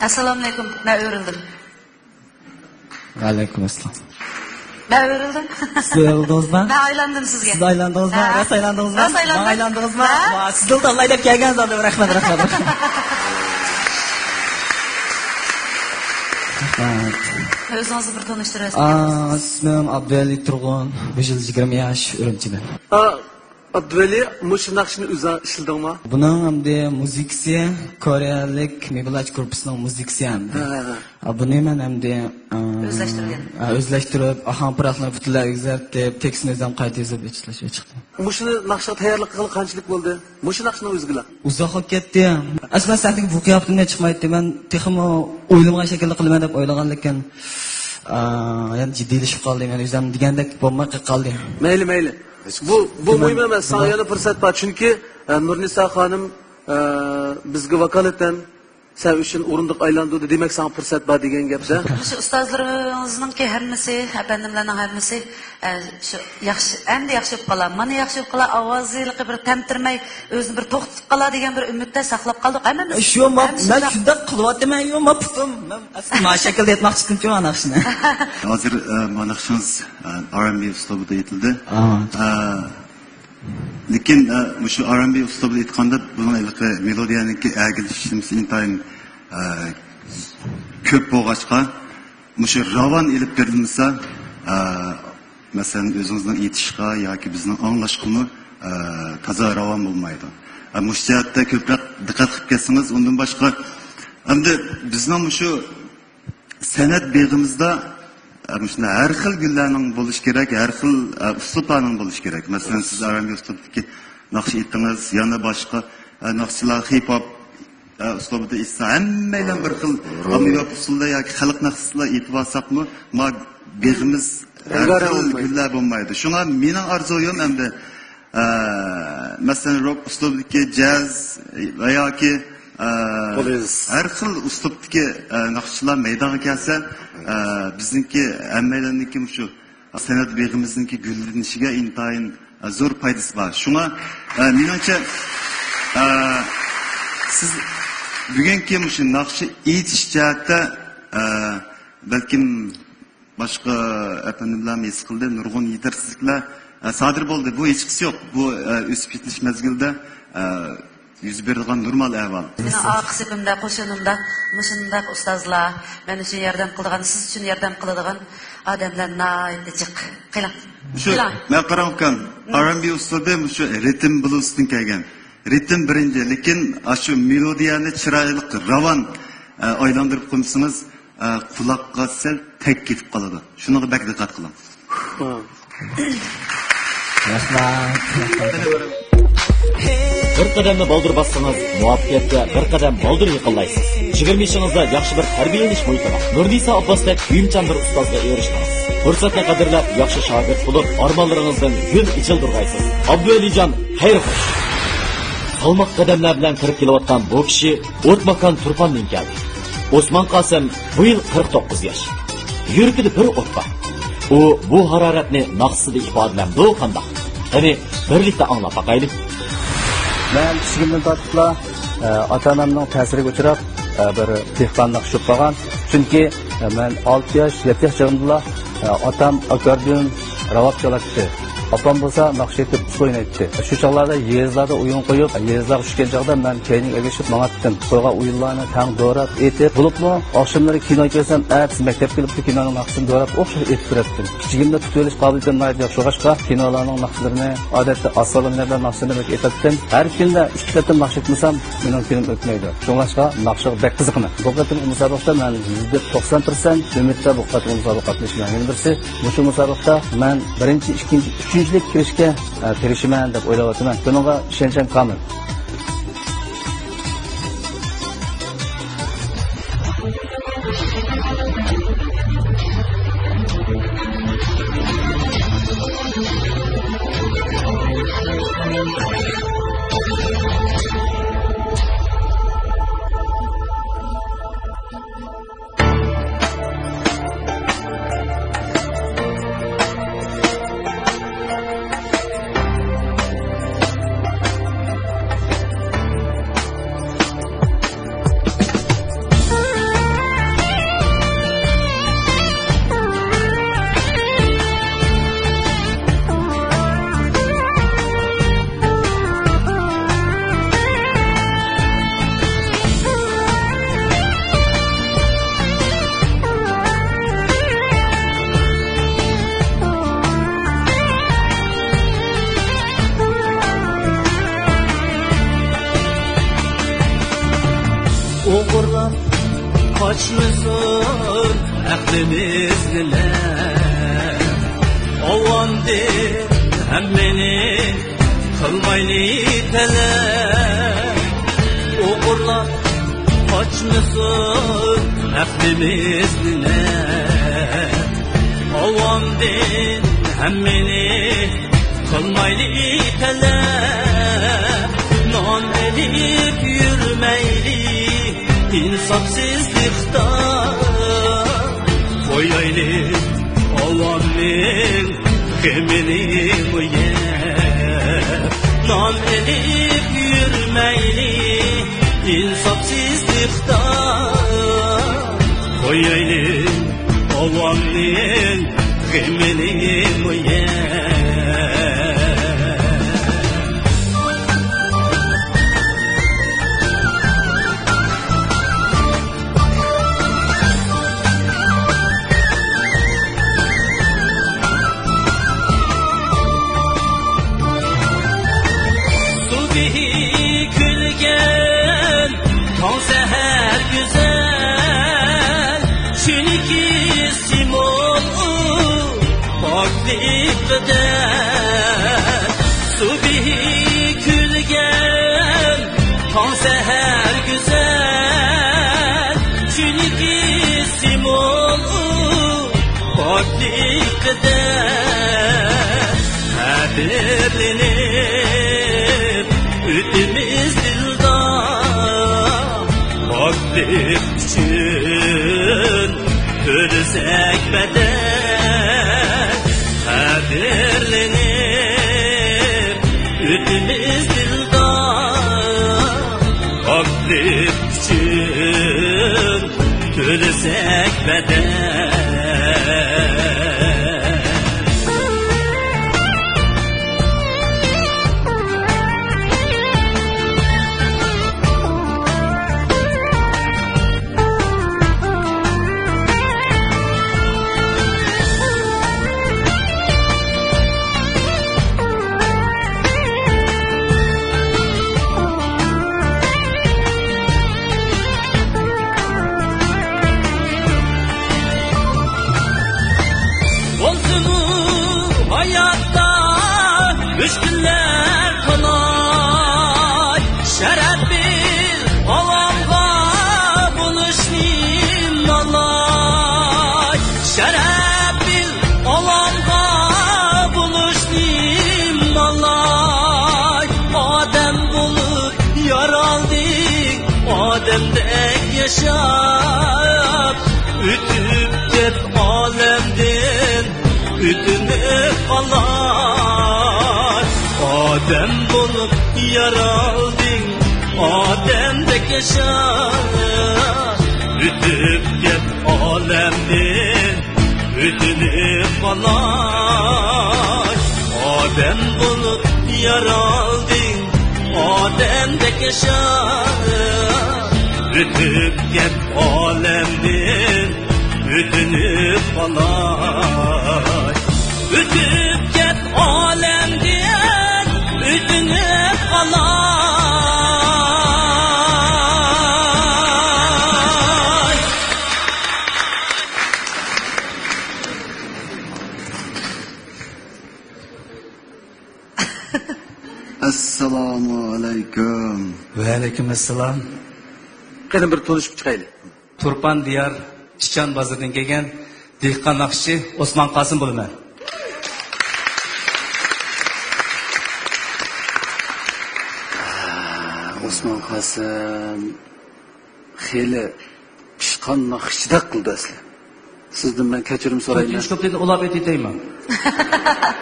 ئەسسالامۇئەلەيكۇم، مەن ئۆرۈلدۈم. ۋەئەلەيكۇم ئەسسالام. مەن ئۆرۈلدۈم. سىز ئۆرۈلدىڭىزمۇ؟ مەن ئايلاندىم سىزگە. سىز ئايلاندىڭىزمۇ؟ ھە. راست ئايلاندىڭىزمۇ؟ راست ئايلاندىم. ماڭا ئايلاندىڭىزمۇ؟ ھە. ۋا، سىزنى تاللاي دەپ كەلگەن زادى. رەھمەت، رەھمەت، رەھمەت. رەھمەت. ئۆزىڭىزنى بىر تونۇشتۇرۇۋەتسىڭىز. ئا، ئىسمىم ئابدۇۋەلى تۇرغۇن، بۇ يىل يىگىرمە ياش، ئۈرۈمچىدىن. ئا، ئابدۇۋەلى، مۇشۇ ناخشىنى ئۆزۈڭ ئىشلىدىڭمۇ؟ بۇنىڭ ئەمدى مۇزىكىسى كورېيەلىك مېبلاچ گۇرۇپپىسىنىڭ مۇزىكىسى ئەمدى. ھە، ھە، ھە. ئا، بۇنى مەن ئەمدى، ئا، ئۆزلەشتۈرگەن. ئا، ئۆزلەشتۈرۈپ، ئاھاڭ پاراقلىرىنى پۈتۈنلەي ئۆزگەرتىپ، تېكىستىنى ئۆزۈم قايتا يېزىپ ئىشلەشكە چىقتىم. مۇشۇنى ناخشىغا تەييارلىق قىلغىلى قانچىلىك بولدى؟ مۇشۇ ناخشىنىڭ ئۆزىگىلا. ئۇزاق بولۇپ كەتتى. ئەسلى مەن سەھنىگە بۇ قىياپىتىمدە چىقمايتتىم. مەن تېخىمۇ ئويلىمىغان شەكىلدە قىلىمەن دەپ ئويلىغان، لېكىن، ئا، يەنە جىددىيلىشىپ قالدى. مەن ئۆزۈم دېگەندەك بولماي قېلىپ قالدى. مەيلى، مەيلى. بۇ، بۇ مۇھىم ئەمەس. ساڭا يەنە پۇرسەت بار. چۈنكى، ئە، نۇرنىسا خانىم، ئە، بىزگە ۋاكالىتەن سەن ئۈچۈن ئورۇندۇق ئايلاندۇردى، دېمەك، ساڭا پۇرسەت بار دېگەن گەپتە. مۇشۇ ئۇستازلىرىڭىزنىڭكى ھەممىسى، ئەپەندىملەرنىڭ ھەممىسى، ئە، شۇ ياخشى، ئەمدى ياخشى بولۇپ قالار، مانا ياخشى بولۇپ قالار، ئاۋازلىقى بىر تەمتىرىمەي، ئۆزىنى بىر توختىتىپ قالار دېگەن بىر ئۈمىدتە ساقلاپ قالدۇق. ھەممىمىز، شۇ، ما-، ھەممىمىز مەن شۇنداق. شۇنداق قىلىۋاتىمەن، يو، ما پۇتۇم، مەن ئەسلى ما شەكىلدە ئېيتماقچىدىمچۇ ئانا ئىشنى. ھازىر، ئە، مانا ئىشىڭىز، ئە، ئار ئەن بى ئۇسلۇبىدا ئېيتىلدى. ئا. ئە، لېكىن، ئە، مۇشۇ ئار ئەن بى ئۇسلۇبىدا ئېيتقاندا، بۇنىڭ ھېلىقى مېلودىيەنىڭكى ئەگىلىشىشىمىز ئىنتايىن، ئە، كۆپ بولغاچقا، مۇشۇ راۋان ئېلىپ بېرىلمىسا، ئە، مەسىلەن، ئۆزىڭىزنىڭ ئېيتىشقا ياكى بىزنىڭ ئاڭلاشقىمۇ، ئە، تازا راۋان بولمايدۇ. ئە، مۇشۇ جەھەتتە كۆپرەك دىققەت قىلىپ كەتسىڭىز، ئۇندىن باشقا، ئەمدى بىزنىڭ مۇشۇ سەنئەت بېغىمىزدا، ئە، مۇشۇنداق ھەر خىل گۈللەرنىڭ بولۇشى كېرەك، ھەر خىل، ئە، ئۇسلۇبلارنىڭ بولۇشى كېرەك. مەسىلەن، سىز ئار ئەن بى ئۇسلۇبىدىكى ناخشا ئېيتتىڭىز، يەنە باشقا، ئە، ناخشىلار، خىپ ھوپ، ئە، ئۇسلۇبىدا ئېيتسا، ھەممەيلەن بىر خىل ئاممىۋى ئۇسسۇلدا ياكى خەلق ناخشىسىلا ئېيتىۋالساقمۇ، ما بېغىمىز ھەر رەڭگارەڭ خىل بولمايدۇ. گۈللەر بولمايدۇ. شۇڭا مېنىڭ ئارزۇيۇم ئەمدى، ئە، مەسىلەن، روك ئۇسلۇبىدىكى جاز ۋە ياكى، ئە، بلۇز. ھەر خىل ئۇسلۇبتىكى، ئە، ناخشىچىلار مەيدانغا كەلسە، ئە، بىزنىڭكى ھەممەيلەننىڭكى مۇشۇ سەنئەت بېغىمىزنىڭكى گۈللىنىشىگە ئىنتايىن، ئە، زور پايدىسى بار. شۇڭا، ئە، مېنىڭچە، ئە، سىز بۈگۈنكى مۇشۇ ناخشا ئېيتىش جەھەتتە، ئە، بەلكىم باشقا ئەپەندىملەرمۇ ھېس قىلدى، نۇرغۇن يېتەرسىزلىكلەر، ئە، سادىر بولدى. بۇ ھېچقىسى يوق. بۇ، ئە، ئۆسۈپ يېتىلىش مەزگىلىدە، ئە، يۈز بېرىدىغان نورمال ئەھۋال. مېنىڭ ئارقا سېپىمدە، قوشۇنۇمدا مۇشۇنداق ئۇستازلار، مەن ئۈچۈن ياردەم قىلىدىغان، سىز ئۈچۈن ياردەم قىلىدىغان ئادەملەر ناھايىتى جىق. قېلىڭ. شۇ، قېلىڭ. مەن قاراڭكان، ئارئەنبى ئۇسلۇبى مۇشۇ رىتم بلۇزدىن كەلگەن. رىتم بىرىنچى، لېكىن ئاشۇ مېلودىيەنى چىرايلىق، راۋان، ئە، ئايلاندۇرۇپ قويمىسىڭىز، ئە، قۇلاققا سەل تەگ كېتىپ قالىدۇ. شۇنىڭغا بەك دىققەت قىلىڭ. رەھمەت. بىر قەدەمنى بالدۇر باسسىڭىز، مۇۋەپپەقىيەتكە بىر قەدەم بالدۇر يېقىنلايسىز. يىگىرمە يېشىڭىزدا ياخشى بىر تەربىيەلىنىش مۇھىتى بار. نۇرنىسا ئابباستەك كۆيۈمچان بىر ئۇستازغا ئېرىشتىڭىز. پۇرسەتنى قەدىرلەپ، ياخشى شاگىرت بولۇپ، ئارمانلىرىڭىزدىن گۈل ئېچىلدۇرغايسىز. ئابدۇۋەلىجان، خەير خوش! سالماق قەدەملەر بىلەن كىرىپ كېلىۋاتقان بۇ كىشى ئوتماكان تۇرپاندىن كەلدى. ئوسمان قاسىم بۇ يىل قىرىق توققۇز ياش. يۈرىكىدە بىر ئوت بار. ئۇ بۇ ھارارەتنى ناخشىسىدا ئىپادىلەمدۇ قانداق؟ قېنى، بىرلىكتە ئاڭلاپ باقايلى. مەن كىچىكىمدىن تارتىپلا، ئە، ئاتا-ئانامنىڭ تەسىرىگە ئۇچراپ، ئە، بىر دېھقان ناخشىچى بولۇپ قالغان. چۈنكى، ئە، مەن ئالتە ياش، يەتتە ياش چېغىمدىلا، ئە، ئاتام ئاكاردىيون، راۋاب چالاتتى. ئاپام بولسا ناخشا ئېيتىپ، ئۇسسۇل ئوينايتتى. شۇ چاغلاردا يېزىلاردا ئويۇن قويۇپ، يېزىلارغا چۈشكەن چاغدا مەن كەينىگە ئەگىشىپ ماڭاتتىم. قويغان ئويۇنلارنى تەڭ دوراپ ئېيتىپ، بولۇپمۇ ئاخشاملىرى كىنو كۆرسەم، ئەتىسى مەكتەپكە كېلىپلا كىنونىڭ ناخشىسىنى دوراپ ئوخشاش ئېيتىپ بېرەتتىم. كىچىكىمدە تۇتۇۋېلىش قابىلىيىتىم ناھايىتى ياخشى بولغاچقا، كىنولارنىڭ ناخشىلىرىنى، ئادەتتە ئاز سانلىغان يەردە ناخشىلىرىنى بەك ئېيتاتتىم. ھەر كۈندە ئىككى قېتىم ناخشا ئېيتمىسام، مېنىڭ كۈنۈم ئۆتمەيدۇ. شۇڭلاشقا ناخشىغا بەك قىزىقىمەن. بۇ قېتىمقى مۇسابىقىدە مەن يۈزدە توقسان پىرسەنت ئۈمىدتە بۇ قېتىمقى مۇسابىقىغا قاتنىشىمەن. يەنە بىرسى، مۇشۇ مۇسابىقىدە مەن بىرىنچى، ئىككىنچى، ئۈچىنچىلىككە كىرىشكە، ئە، تىرىشىمەن دەپ ئويلاۋاتىمەن. شۇنىڭغا ئىشەنچىم كامىل. ئوغرىلاپ قاچمىسۇن ئەقلىمىز بىلەن، ئاۋامدىن ھەممىنى قىلمايلى تەلەپ. ئوغرىلاپ قاچمىسۇن ئەقلىمىز بىلەن، ئاۋامدىن ھەممىنى قىلمايلى تەلەپ. نان ئېلىپ يۈرمەيلى ئىنساپسىزلىقتا، قويايلى ئاۋامنىڭ غېمىنىمۇ يەپ. نان ئېلىپ يۈرمەيلى ئىنساپسىزلىقتا، قويايلى ئاۋامنىڭ غېمىنىمۇ يەپ. سۈبھى كۈلگەن تاڭ سەھەر گۈزەل، چۈنكى سىمۋول ئۇ پاكلىقتا. سۈبھى كۈلگەن تاڭ سەھەر گۈزەل، چۈنكى سىمۋول ئۇ پاكلىقتا. قەدىرلىنىپ ئۆتىمىز دىلدا، پاكلىق ئۈچۈن تۆلىسەك بەدەل. قەدىرلىنىپ ئۆتىمىز دىلدا، پاك ئۈچۈن تۆلىسەك بەدەل. بولسىمۇ ھاياتتا مۈشكۈللەر تالاي، شەرەپ بىل ئاۋامغا بولۇشنى مالاي، شەرەپ بىل ئاۋامغا بولۇشنى مالاي. ئادەم بولۇپ يارالدىڭ، ئادەمدەك ياشاپ، ئۆتۈپ كەت ئالەمدىن ئۆتۈنۈپ قالاي. ئادەم بولۇپ يارالدىڭ، ئادەمدەك ياشا. ئۆتۈپ كەت ئالەمدىن ئۆتۈنۈپ قالاي. ئادەم بولۇپ يارالدىڭ، ئادەمدەك ياشا. ئۆتۈپ كەت ئالەمدىن ئۆتۈنۈپ قالاي. ئۆتۈپ كەت ئالەمدىن ئۆتۈنۈپ قالاي. ئەسسالامۇ ئەلەيكۇم. ۋەئەلەيكۇم ئەسسالام. قېنى بىر تونۇشۇپ چىقايلى. تۇرپان دىيار ئىچان بازىرىدىن كەلگەن دېھقان ناخشىچى ئوسمان قاسىم بولىمەن. ئوسمان قاسىم خېلى پىشقان ناخشىچىدەك قىلدى ئەسلى. سىزدىن مەن كەچۈرۈم سورايمەن. تۆتىنچى كۇپلېتنى ئۇلاپ ئېتىتەيمۇ؟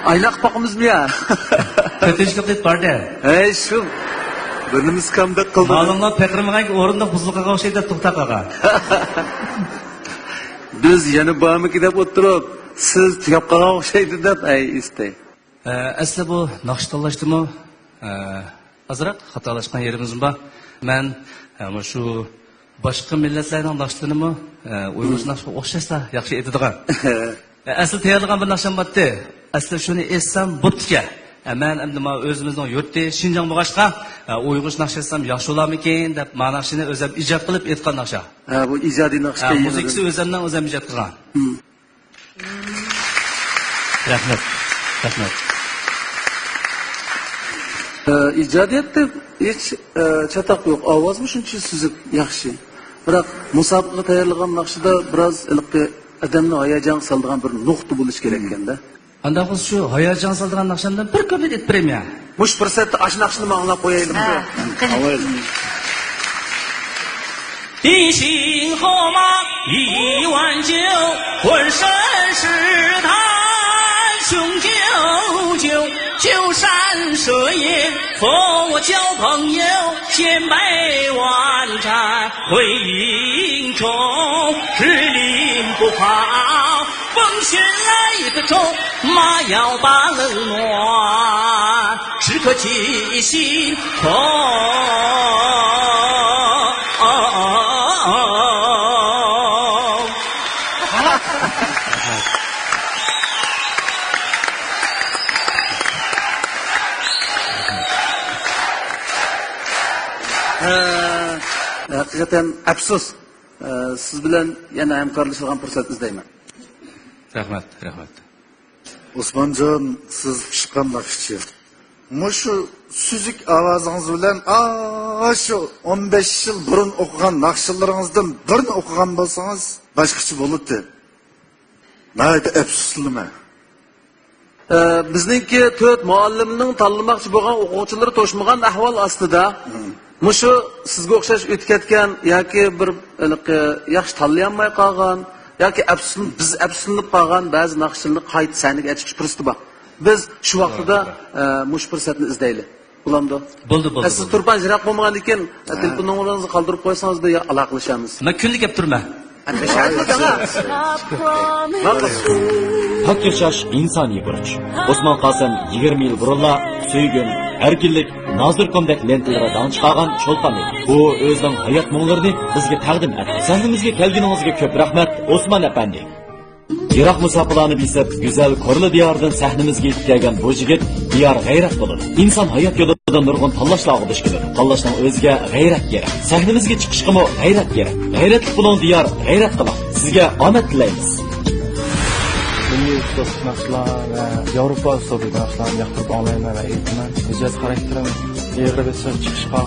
ئايلاق باقىمىزمۇ يا؟ تۆتىنچى كۇپلېت بار-دە. ھەي، شۇ بىر نېمىسى كەمدەك قىلدى. مالىڭلار پېقىرمىغانكى ئورۇندۇق بۇزۇلۇپ قالغان ئوخشايدۇ دەپ توختاپ قالغان. بىز يەنە بارمىكى دەپ ئولتۇرۇپ، سىز تۈگەپ قالغان ئوخشايدۇ دەپ، ئەي، ئىستەي. ئە، ئەسلى بۇ ناخشا تاللاشتىمۇ، ئە، ئازراق خاتالاشقان يېرىمىزمۇ بار. مەن، ئە، مۇشۇ باشقا مىللەتلەرنىڭ ناخشىلىرىنىمۇ، ئە، ئۇيغۇرچە ناخشىغا ئوخشاشلا ياخشى ئېيتىدىغان. ئە، ئەسلى تەييارلىغان بىر ناخشام بارتتى. ئەسلى شۇنى ئېيتسام بوپتىكەن. ئە، مەن ئەمدى مانا ئۆزىمىزنىڭ يۇرتى شىنجاڭ بولغاچقا، ئە، ئۇيغۇرچە ناخشا ئېيتسام ياخشى بولارمىكىن دەپ، ما ناخشىنى ئۆزۈم ئىجاد قىلىپ ئېيتقان ناخشا. ھە، بۇ ئىجادىي ناخشا ھە، ئىكەن، مۇزىكىسى يەنە. ئۆزۈمنىڭ، ئۆزۈم ئىجاد قىلغان. مم. رەھمەت. رەھمەت. ئە، ئىجادىيەتتە ھېچ، ئە، چاتاق يوق. ئاۋازمۇ شۇنچە سۈزۈك، ياخشى. بىراق مۇسابىقىگە تەييارلىغان ناخشىدا بىراز ھېلىقى ئادەمنى ھاياجانغا سالىدىغان بىر نۇقتا بولۇشى كېرەككەندە. ئانداق بولسا شۇ ھاياجان سالىدىغان ناخشامدىن بىر كۇپلېت ئېيتىپ بېرەيمۇ يا؟ مۇشۇ پۇرسەتتە ئاشۇ ناخشىنى ماڭا ئاڭلاپ قويايلىمۇ؟ ھە، قېنى. ئاۋاي. ھە، ھەقىقەتەن ئەپسۇس. ئە، سىز بىلەن يەنە ھەمكارلىشىدىغان پۇرسەت ئىزدەيمەن. رەھمەت، رەھمەت. ئوسمانجان، سىز پىشقان ناخشىچى. مۇشۇ سۈزۈك ئاۋازىڭىز بىلەن ئاشۇ ئون بەش يىل بۇرۇن ئوقۇغان ناخشىلىرىڭىزدىن بىرنى ئوقۇغان بولسىڭىز باشقىچە بولاتتى. ناھايىتى ئەپسۇسلىنىمەن. ئە، بىزنىڭكى تۆت مۇئەللىمنىڭ تاللىماقچى بولغان ئوقۇغۇچىلىرى توشمىغان ئەھۋال ئاستىدا، مم، مۇشۇ سىزگە ئوخشاش ئۆتۈپ كەتكەن ياكى بىر ھېلىقى ياخشى تاللىيالماي قالغان ياكى ئەپسۇسلىنىپ، بىز ئەپسۇسلىنىپ قالغان بەزى ناخشىچىلارنى قايتا سەھنىگە ئەكىرىش پۇرسىتى بار. بىز شۇ ۋاقتىدا، توغرا، توغرا، ئە، مۇشۇ پۇرسەتنى ئىزدەيلى. بولامدۇ؟ بولدى، بولدى، ئە، سىز بولدى. تۇرپان يىراق بولمىغاندىكىن، ئە، ھە. تېلېفون نومۇرىڭىزنى قالدۇرۇپ قويسىڭىز، بىر ئالاقىلىشارمىز. مەن كۈندە كەپ تۇرىمەن. ھە، بەش ئاي بولسا. پاك ياشاش ئىنسانىي بۇرچ. ئوسمان قاسىم يىگىرمە يىل بۇرۇنلا سۆيگۈم، ئەركىنلىك، نازۇركومدەك لېنتىلىرى داڭ چىقارغان چولپان ئىدى. ئۇ ئۆزىنىڭ ھايات مۇڭلىرىنى بىزگە تەقدىم ئەتتى. سەھنىمىزگە كەلگىنىڭىزگە كۆپ رەھمەت، ئوسمان ئەپەندى. يىراق مۇساپىلارنى بېسىپ، گۈزەل كورلا دىيارىدىن سەھنىمىزگە يېتىپ كەلگەن بۇ يىگىت دىيار غەيرەت بولىدۇ. ئىنسان ھايات يولىدا نۇرغۇن تاللاشلارغا دۇچ كېلىدۇ. تاللاشنىڭ ئۆزىگە غەيرەت كېرەك. سەھنىمىزگە چىقىشقىمۇ غەيرەت كېرەك. غەيرەتلىك بولۇڭ دىيار، غەيرەت قىلىڭ. سىزگە ئامەت تىلەيمىز. مىللىي ئۇستازلىق ناخشىلار ۋە ياۋروپا ئۇسلۇبىدىكى ناخشىلارنى ياقتۇرۇپ ئاڭلايمەن ۋە ئېيتىمەن. مىجەز خاراكتېرىم ئېغىر بېسىق چىقىشقا،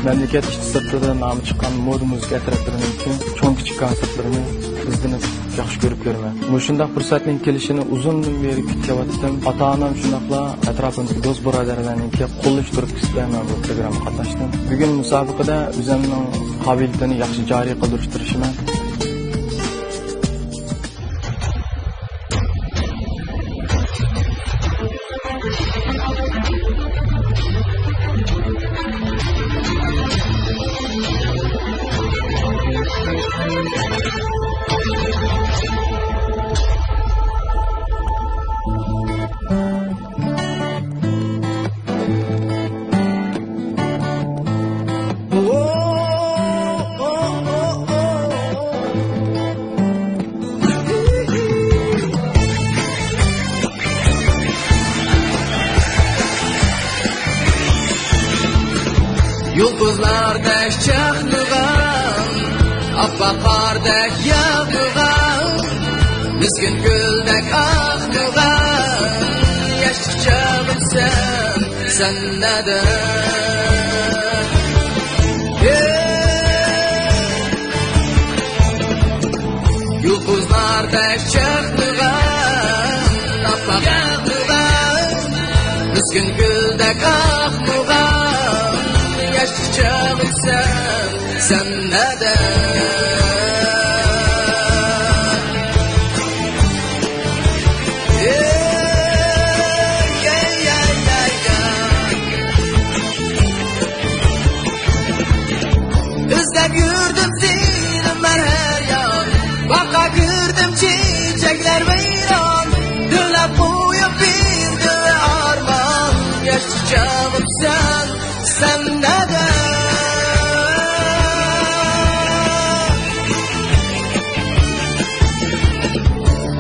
مەملىكەت ئىچى سىرتىدا نامى چىققان مودا مۇزىكا ئەترەتلىرىنىڭكى چوڭ كىچىك كونسېرتلىرىنى ئىزدىنىپ ياخشى كۆرۈپ يۈرىمەن. مۇشۇنداق پۇرسەتنىڭ كېلىشىنى ئۇزۇندىن بېرى كۈتۈپ كېلىۋاتتىم. ئاتا-ئانام شۇنداقلا ئەتراپىمدىكى دوست-بۇرادەرلەرنىڭكى قوللىشى تۈرتكىسىدە مەن بۇ پروگراممىغا قاتناشتىم. بۈگۈن مۇسابىقىدە ئۆزۈمنىڭ قابىلىيىتىنى ياخشى جارى قىلدۇرۇشقا تىرىشىمەن. يۇلتۇزلاردەك چاقنىغان، ئاپئاق قاردەك ياغمىغان، مىسكىن گۈلدەك ئاقمىغان، ياشلىق چاغىمسەن سەن نەدە؟ يۇلتۇزلاردەك چاقنىغان، ئاپئاق ياغمىغان، مىسكىن گۈلدەك ئاقمىغان، ياشلىق چاغىمسەن سەن نەدە؟ ئىزدەپ يۈردۈم سېنى مەن ھەر يان، باغقا كىردىم چېچەكلەر ۋەيران، تىلەپ قويۇپ بىر تۈۋە ئارمان، ياشلىق چاغىمسەن سەن نەدە؟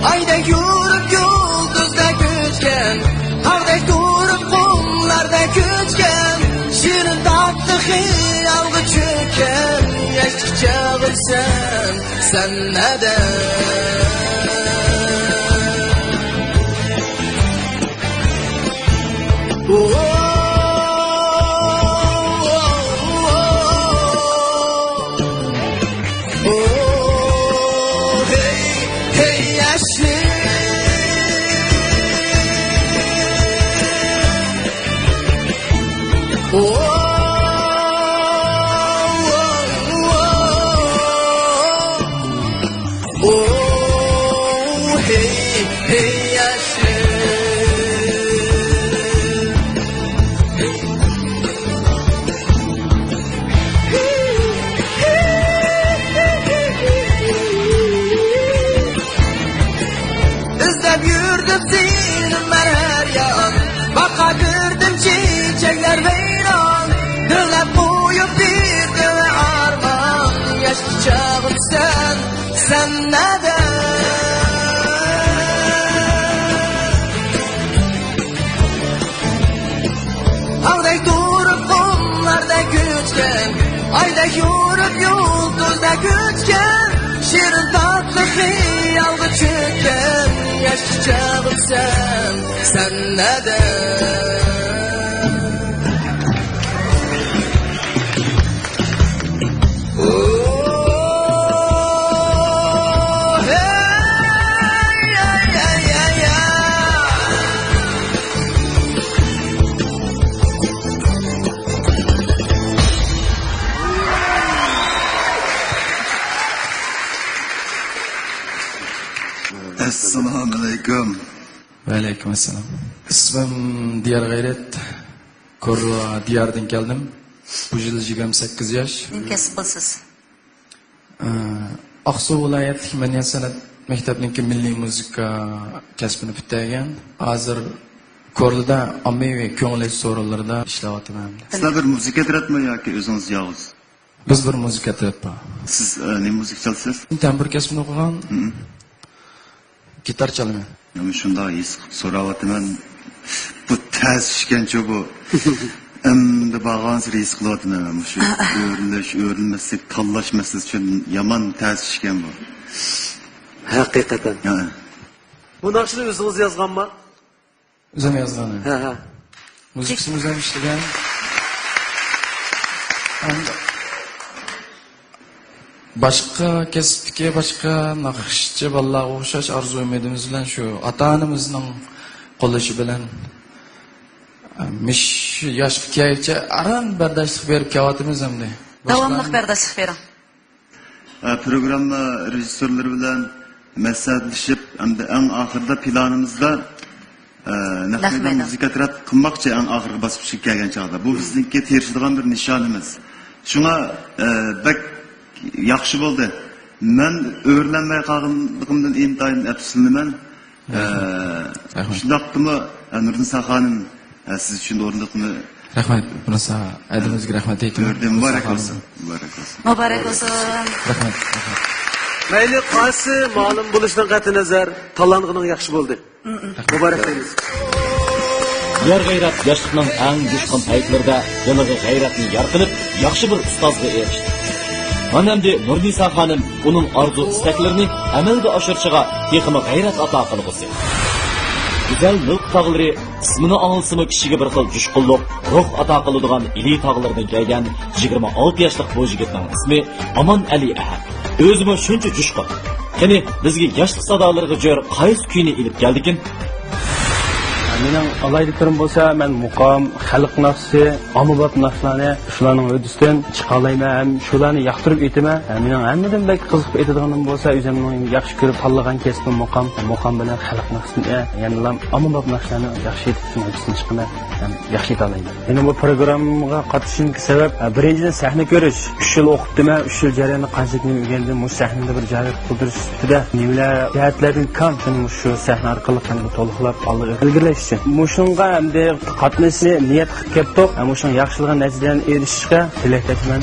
ئايدەك يورۇپ يۇلتۇزدەك ئۆچكەن، تاغدەك تۇرۇپ قۇملاردەك كۆچكەن، شېرىن تاتلىق خىيالغا چۆككەن، ياشلىق چاغىمسەن سەن نەدە؟ ئىزدەپ يۈردۈم سېنى مەن ھەر يان، باغقا كىردىم چېچەكلەر ۋەيران، تىلەپ قويۇپ بىر تۈۋە ئارمان، ياشلىق چاغىمسەن سەن نەدە؟ تاغدەك تۇرۇپ قۇملاردەك كۆچكەن، ئايدەك يورۇپ يۇلتۇزدەك ئۆچكەن، شېرىن تاتلىق خىيالغا چۆككەن، ياشلىق چاغىمسەن سەن نەدە؟ ئەسسالامۇئەلەيكۇم. ۋەئەلەيكۇم ئەسسالام. ئىسمىم دىيار غەيرەت. كورلا دىياردىن كەلدىم. بۇ يىل يىگىرمە سەككىز ياش. نېمە كەسىپ قىلىسىز؟ ئە، ئاقسۇ ۋىلايەتلىك مەدەنىيەت سەنئەت مەكتەپنىڭكى مىللىي مۇزىكا كەسپىنى پۈتتۈرگەن. ھازىر كورلىدا ئاممىۋى كۆڭۈل ئېچىش سورۇنلىرىدا ئىشلەۋاتىمەن. سىلەر بىر مۇزىكا ئەترەتمۇ ياكى ئۆزىڭىز يالغۇز؟ بىز بىر مۇزىكا ئەترەت بار. سىز، ئە، نېمە مۇزىكا چالىسىز؟ تەمبۇر كەسپىنى ئوقۇغان. ھىم. گىتار چالىمەن. يەنە شۇنداق ھېس قىلىپ سوراۋاتىمەن. بۇ تەس ئىشكەنچۇ بۇ. ئەمدى بارغانسېرى ھېس قىلىۋاتىمەن مەن مۇشۇ ئۆرۈلۈش، ئۆرۈلمەسلىك، تاللاش مەسىلىسى ئۈچۈن يامان تەس ئىشكەن بۇ. ھەقىقەتەن. ھە. بۇ ناخشىنى ئۆزىڭىز يازغانما؟ ئۆزۈم يازغان. ھە، ھە. مۇزىكىسىنى ئۆزۈم ئىشلىگەن. ئەمدى باشقا كەسىپتىكى باشقا ناخشىچى بالىلارغا ئوخشاش ئارزۇ ئۈمىدىمىز بىلەن شۇ ئاتا-ئانىمىزنىڭ قوللىشى بىلەن، ئە، مۇشۇ ياشقا كەلگۈچە ئاران بەرداشلىق بېرىپ كېلىۋاتىمىز ئەمدى. داۋاملىق باشقىلارنى بەرداشلىق بېرىڭ. ئە، پروگرامما رېژىسسورلىرى بىلەن مەسلىھەتلىشىپ، ئەمدى ئەڭ ئاخىرىدا پىلانىمىزدا، ئە، نەق نەق مەيدان مەيدان. مۇزىكا تىرات قىلماقچى ئەڭ ئاخىرقى باسقۇچقا كەلگەن چاغدا. بۇ بىزنىڭكى تىرىشىدىغان بىر نىشانىمىز. شۇڭا، ئە، بەك ياخشى بولدى. مەن ئۆرۈلەلمەي قالغانلىقىمدىن ئىنتايىن ئەپسۇسلىنىمەن. ئە، رەھمەت. شۇنداقتىمۇ، ئە، نۇرنىسا خانىم، ئە، سىز ئۈچۈن ئورۇندۇقنى. رەھمەت، نۇرنىسا. ئەدىمىزگە رەھمەت ئېيتىمەن. مۇبارەك بولسۇن. مۇبارەك بولسۇن. مۇبارەك بولسۇن. رەھمەت، رەھمەت. مەيلى قايسى مۇئەللىم بولۇشىدىن قەتئىينەزەر، تاللانغىنىڭ ياخشى بولدى. مۇبارەك دەيمىز. يار غەيرەت ياشلىقنىڭ ئەڭ جۇشقۇن پەيتلىرىدە دىلىغا غەيرەتنى يار قىلىپ، ياخشى بىر ئۇستازغا ئېرىشتى. مانا ئەمدى نۇرنىسا خانىم ئۇنىڭ ئارزۇ-ئىستەكلىرىنى ئەمەلگە ئاشۇرۇشىغا تېخىمۇ غەيرەت ئاتا قىلغۇسى. گۈزەل مىلك تاغلىرى ئىسمىنى ئاڭلىسىمۇ كىشىگە بىر خىل جۇشقۇنلۇق، روھ ئاتا قىلىدىغان ئىلى تاغلىرىدىن كەلگەن يىگىرمە ئالتە ياشلىق بۇ يىگىتنىڭ ئىسمى ئامانئەلى ئەھەت. ئۆزىمۇ شۇنچە جۇشقۇن. قېنى، بىزگە ياشلىق سادالىرىغا جور قايسى كۈينى ئېلىپ كەلدىكىن؟ مېنىڭ ئالاھىدىلىكلىرىم بولسا، مەن مۇقام، خەلق ناخشىسى، ئاممىباب ناخشىلارنى شۇلارنىڭ ھۆددىسىدىن چىقالايمەن ھەم شۇلارنى ياقتۇرۇپ ئېيتىمەن. مېنىڭ ھەممىدىن بەك قىزىقىپ ئېيتىدىغىنىم بولسا، ئۆزۈمنىڭ ياخشى كۆرۈپ تاللىغان كەسپىم مۇقام. مۇقام بىلەن خەلق ناخشىسىنى، يەنىلا ئاممىباب ناخشىلارنى ياخشى ئېيتىپ، شۇنىڭ ھۆددىسىدىن چىقىمەن ھەم ياخشى ئېيتالايمەن. مېنىڭ بۇ پروگراممىغا قاتنىشىشىمدىكى سەۋەب، بىرىنچىدىن، سەھنە كۆرۈش. ئۈچ يىل ئوقۇپتىمەن، ئۈچ يىل جەريانىدا قانچىلىك نېمە ئۆگەندىم، مۇشۇ سەھنىدە بىر جايغا قىلدۇرۇش سۈپىتىدە نېمىلەر جەھەتلەردىن كام، شۇنى مۇشۇ سەھنە ئارقىلىق يەنە تولۇقلاپ ئالغا ئىلگىرىلەش ئۈچۈن. مۇشۇنىڭغا ئەمدى قاتنىشىشنى نىيەت قىلىپ كەپتۇق. مۇشۇنىڭ ياخشىلىقىنى نەتىجىلەرنى ئېرىشىشكە تىلەكداشمەن.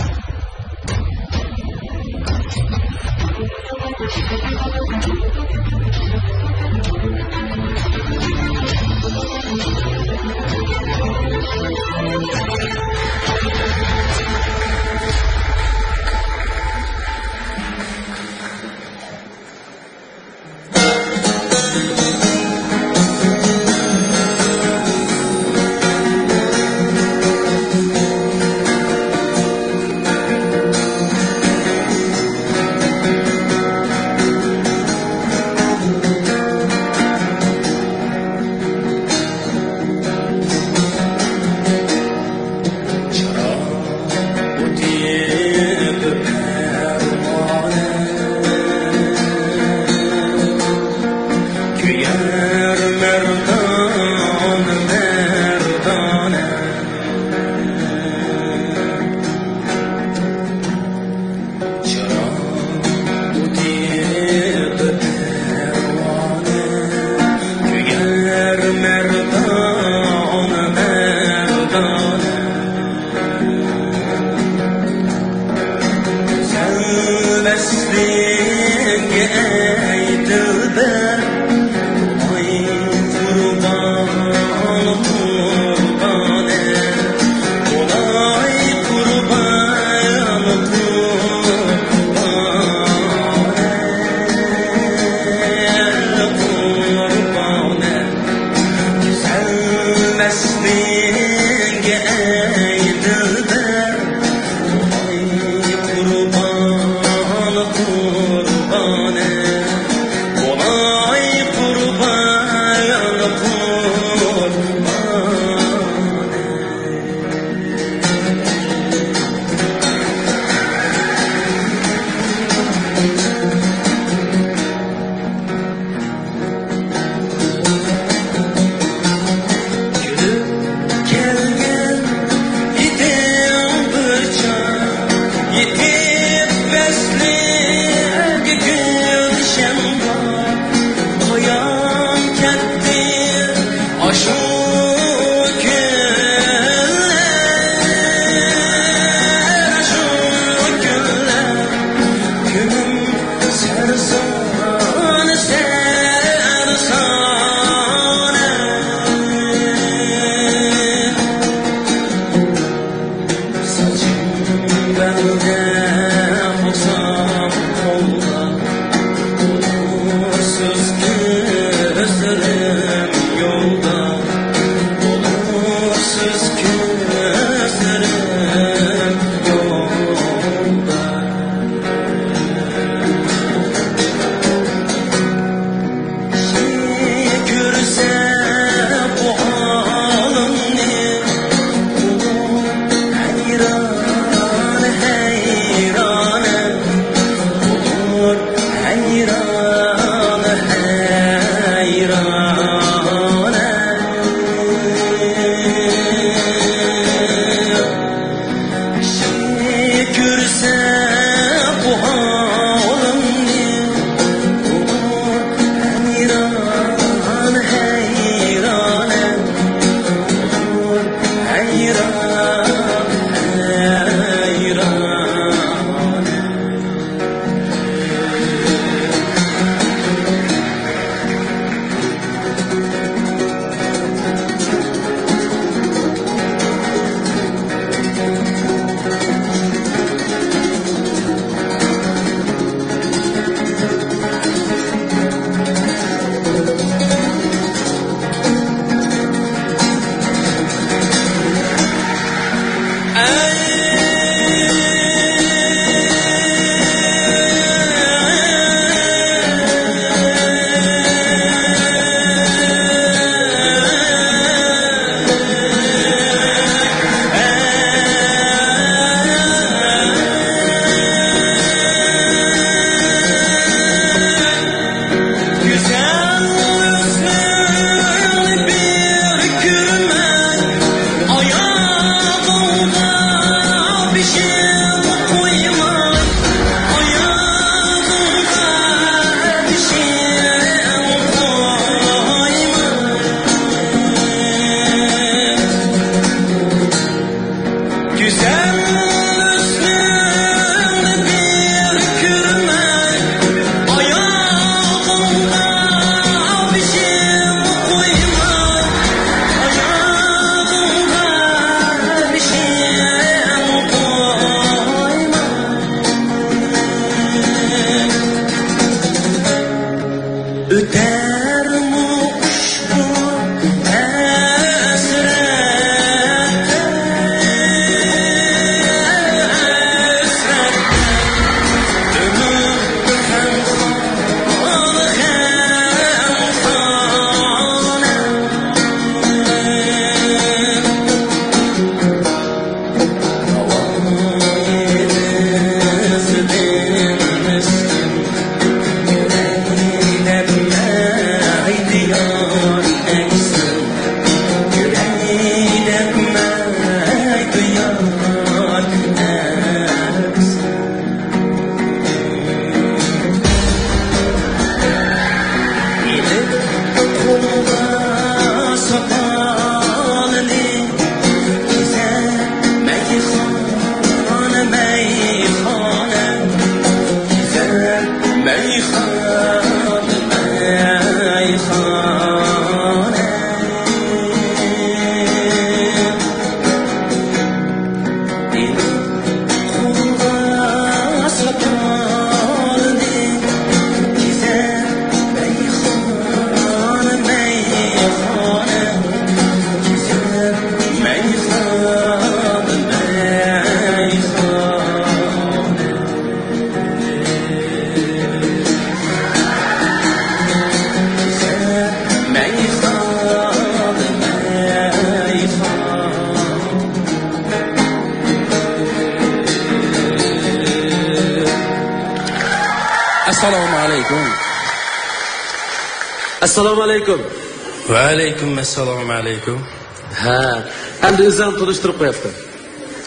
ئەسسالامۇ ئەلەيكۇم. ئەسسالامۇ ئەلەيكۇم. ۋەئەلەيكۇم ئەسسالامۇ ئەلەيكۇم. ھە، ئەمدى ئۆزۈڭنى تونۇشتۇرۇپ قويۇپتۇ.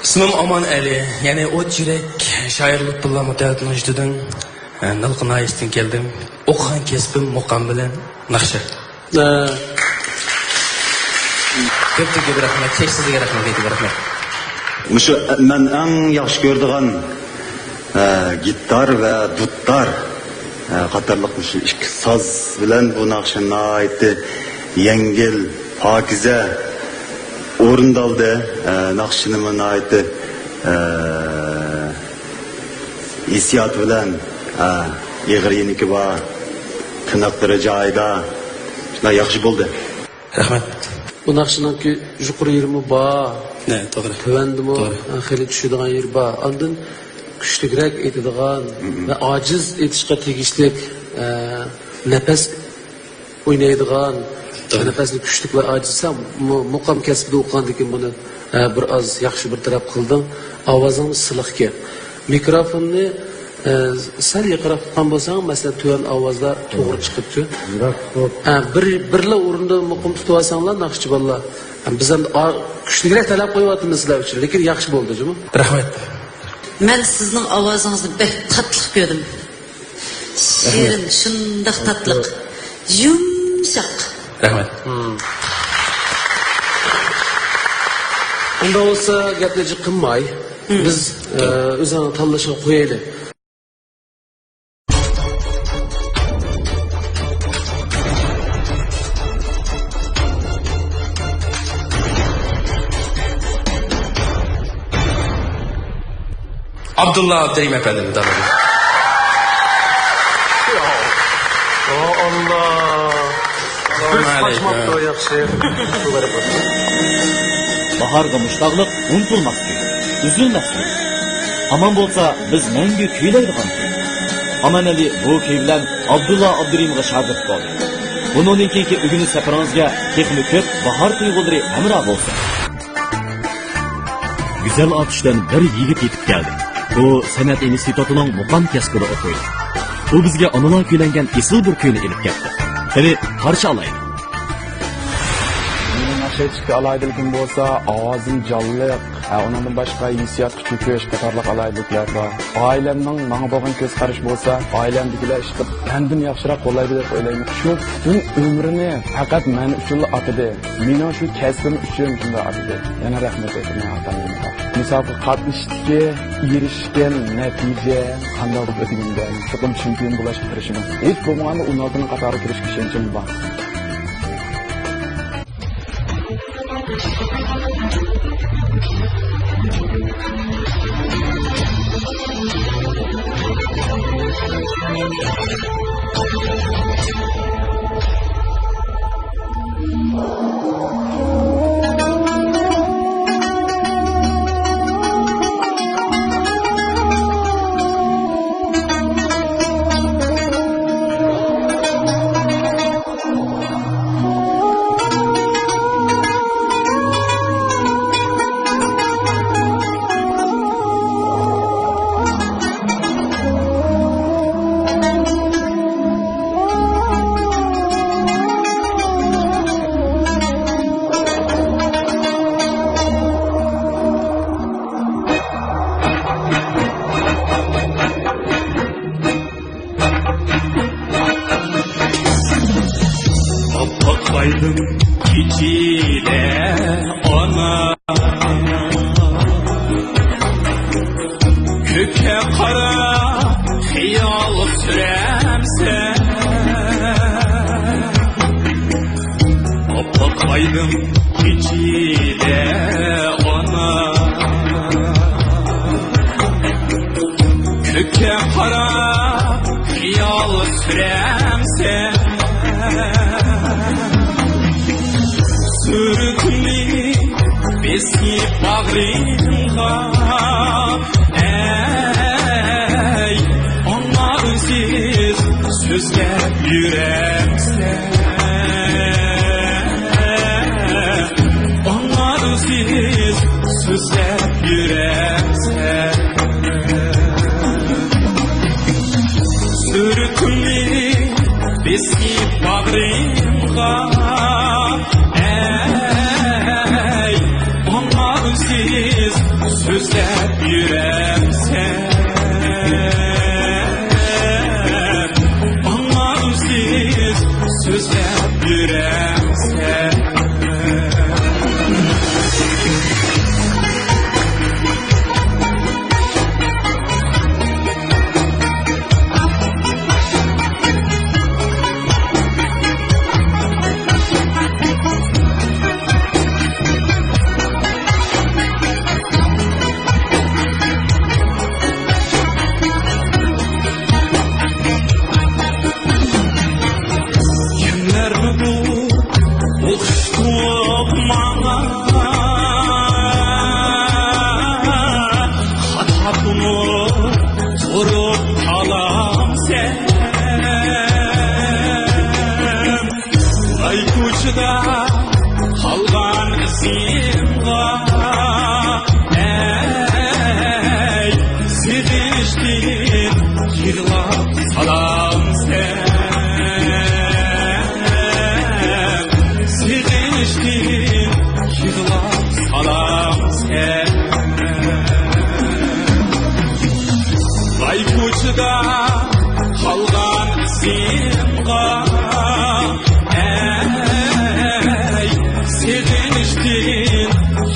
ئىسمىم ئامان ئەلى، يەنى ئوت يۈرەك شائىرلىق تىللا مۇتەئەللىق ناشىدىدىن، ئە، نىلقا ناھىيەسىدىن كەلدىم. ئوقۇغان كەسپىم مۇقام بىلەن ناخشا. ئە. كۆپتىن كۆپ رەھمەت، چەكسىزلىك رەھمەت، كۆپتىن رەھمەت. مۇشۇ مەن ئەڭ ياخشى كۆرىدىغان، ئە، گىتار ۋە دۇتار، ئە، قاتارلىق مۇشۇ ئىككى ساز بىلەن بۇ ناخشا ناھايىتى يەڭگىل، پاكىزە ئورۇندالدى. ئە، ناخشىنىمۇ ناھايىتى، ئە، ھېسسىيات بىلەن، ئە، ئېغىر يېنىكى بار، تىنىقلىرى جايىدا، شۇنداق ياخشى بولدى. رەھمەت. بۇ ناخشىنىڭكى يۇقىرى يېرىمۇ بار، نە، توغرا. تۆۋەندىمۇ، توغرا. ئە، خېلى چۈشىدىغان يېرى بار. ئاندىن كۈچلۈكرەك ئېيتىدىغان ۋە ئاجىز ئېيتىشقا تېگىشلىك، ئە، نەپەس ئوينايدىغان، توغرا. نەپەسنى كۈچلۈك ۋە ئاجىز. سەن مۇ-، مۇقام كەسپىدە ئوقۇغاندىكىن بۇنى، ئە، بىر ئاز ياخشى بىر تەرەپ قىلدىڭ. ئاۋازىڭ سىلىقكەن. مىكروفوننى، ئە، سەل يېقىنراق تۇتقان بولساڭ، مەسىلەن، تۆۋەن ئاۋازلار توغرا چىقىپتۇ. يىراق تۇتۇپ. ئە، بىر، بىرلا ئورۇندا مۇقىم تۇتۇۋالساڭلار، ناخشىچى بالىلار. ئە، بىز ھەم ئا-، كۈچلۈكرەك تەلەپ قويۇۋاتىمىز سىلەر ئۈچۈن، لېكىن ياخشى بولدى، جۇمۇ. رەھمەت. مەن سىزنىڭ ئاۋازىڭىزنى بەك تاتلىق كۆردۈم. شېرىن، شۇنداق تاتلىق. يۇمشاق. رەھمەت. ئۇنداق بولسا گەپنى جىق قىلماي، بىز، ئە، ئۆزۈڭنىڭ تاللىشىغا قويايلى. ئابدۇللا ئابدۇرېھىم ئەپەندىم، داۋام. يا ئاللا. بىر قاچماپتۇ، ياخشى. باھارغا مۇشتاقلىق ئۇنتۇلماس كۈي، ئۈزۈلمەس كۈي. ئامان بولسا بىز مەڭگۈ كۈيلەيدىغان كۈي. ئامانئەلى بۇ كۈي بىلەن ئابدۇللا ئابدۇرېھىمغا شاگىرت بولدى. بۇنىڭدىن كېيىنكى ئۆگىنىش سەپىرىڭىزگە تېخىمۇ كۆپ باھار تۇيغۇلىرى ھەمراھ بولسۇن. گۈزەل ئاتۇشتىن بىر يىگىت يېتىپ كەلدى. ئۇ سەنئەت ئىنستىتۇتىنىڭ مۇقام كەسپىدە ئوقۇيدۇ. ئۇ بىزگە ئانىلار كۈيلەنگەن ئېسىل بىر كۈينى ئېلىپ كەپتۇ. قېنى، قارشى ئالايلى. مېنىڭ ناخشا ئېيتىشتىكى ئالاھىدىلىكىم بولسا، ئاۋازىم جانلىق، ھە، ئۇنىڭدىن باشقا ھېسسىياتقا چۆكۈش قاتارلىق ئالاھىدىلىكلەر بار. ئائىلەمنىڭ ماڭا بولغان كۆز قارىشى بولسا، ئائىلەمدىكىلەر ئىشقىلىپ مەندىن ياخشىراق قوللايدۇ دەپ ئويلايمەن. شۇ پۈتۈن ئۆمرىنى پەقەت مەن ئۈچۈنلا ئاتىدى. مېنىڭ شۇ كەسپىم ئۈچۈن شۇنداق ئاتىدى. يەنە رەھمەت ئېيتىمەن ئاتا-ئانامغا. مۇسابىقىگە قاتنىشىشتىكى ئېرىشكەن نەتىجە قانداق بولۇپ ئۆتىگەندە، چوقۇم چېمپىيون بولۇشقا تىرىشىمەن. ھېچ بولمىغاندا ئون ئالتىنىڭ قاتارىغا كىرىشكە ئىشەنچىم بار. ئاپئاق ئايدىڭ كېچىدە ئانا، كۆككە قاراپ خىيال سۈرەم ئايدىڭ كېچىدە ئانا، كۆككە قاراپ خىيال سۈرەمسەن؟ سۈرىتىمنى بېسىپ باغرىمغا، ئەي، ئاڭا ئۈنسىز سۆزلەپ يۈرەمسەن؟ ئاڭا ئۈنسىز سۆزلەپ يۈرەمسەن؟ سۈرىتىمنى بېسىپ باغرىمغا، ئەي، ئاڭا ئۈنسىز سۆزلەپ يۈرەمسەن؟ ئاڭا ئۈنسىز سۆزلەپ يۈرەمسەن؟ كۈنلەرمۇ بۇ ئوخشىتىپ ماڭا، خاتا تونۇپ تۇرۇپ قالامسەن؟ لاي كوچىدا قالغان ئىزىمغا، ئەي، سېغىنىشتىن يىغلاپ سالامسەن؟ سېغىنىشتىن يىغلاپ سالامسەن؟ لاي كوچىدا قالغان ئىزىمغا، ئەي، سېغىنىشتىن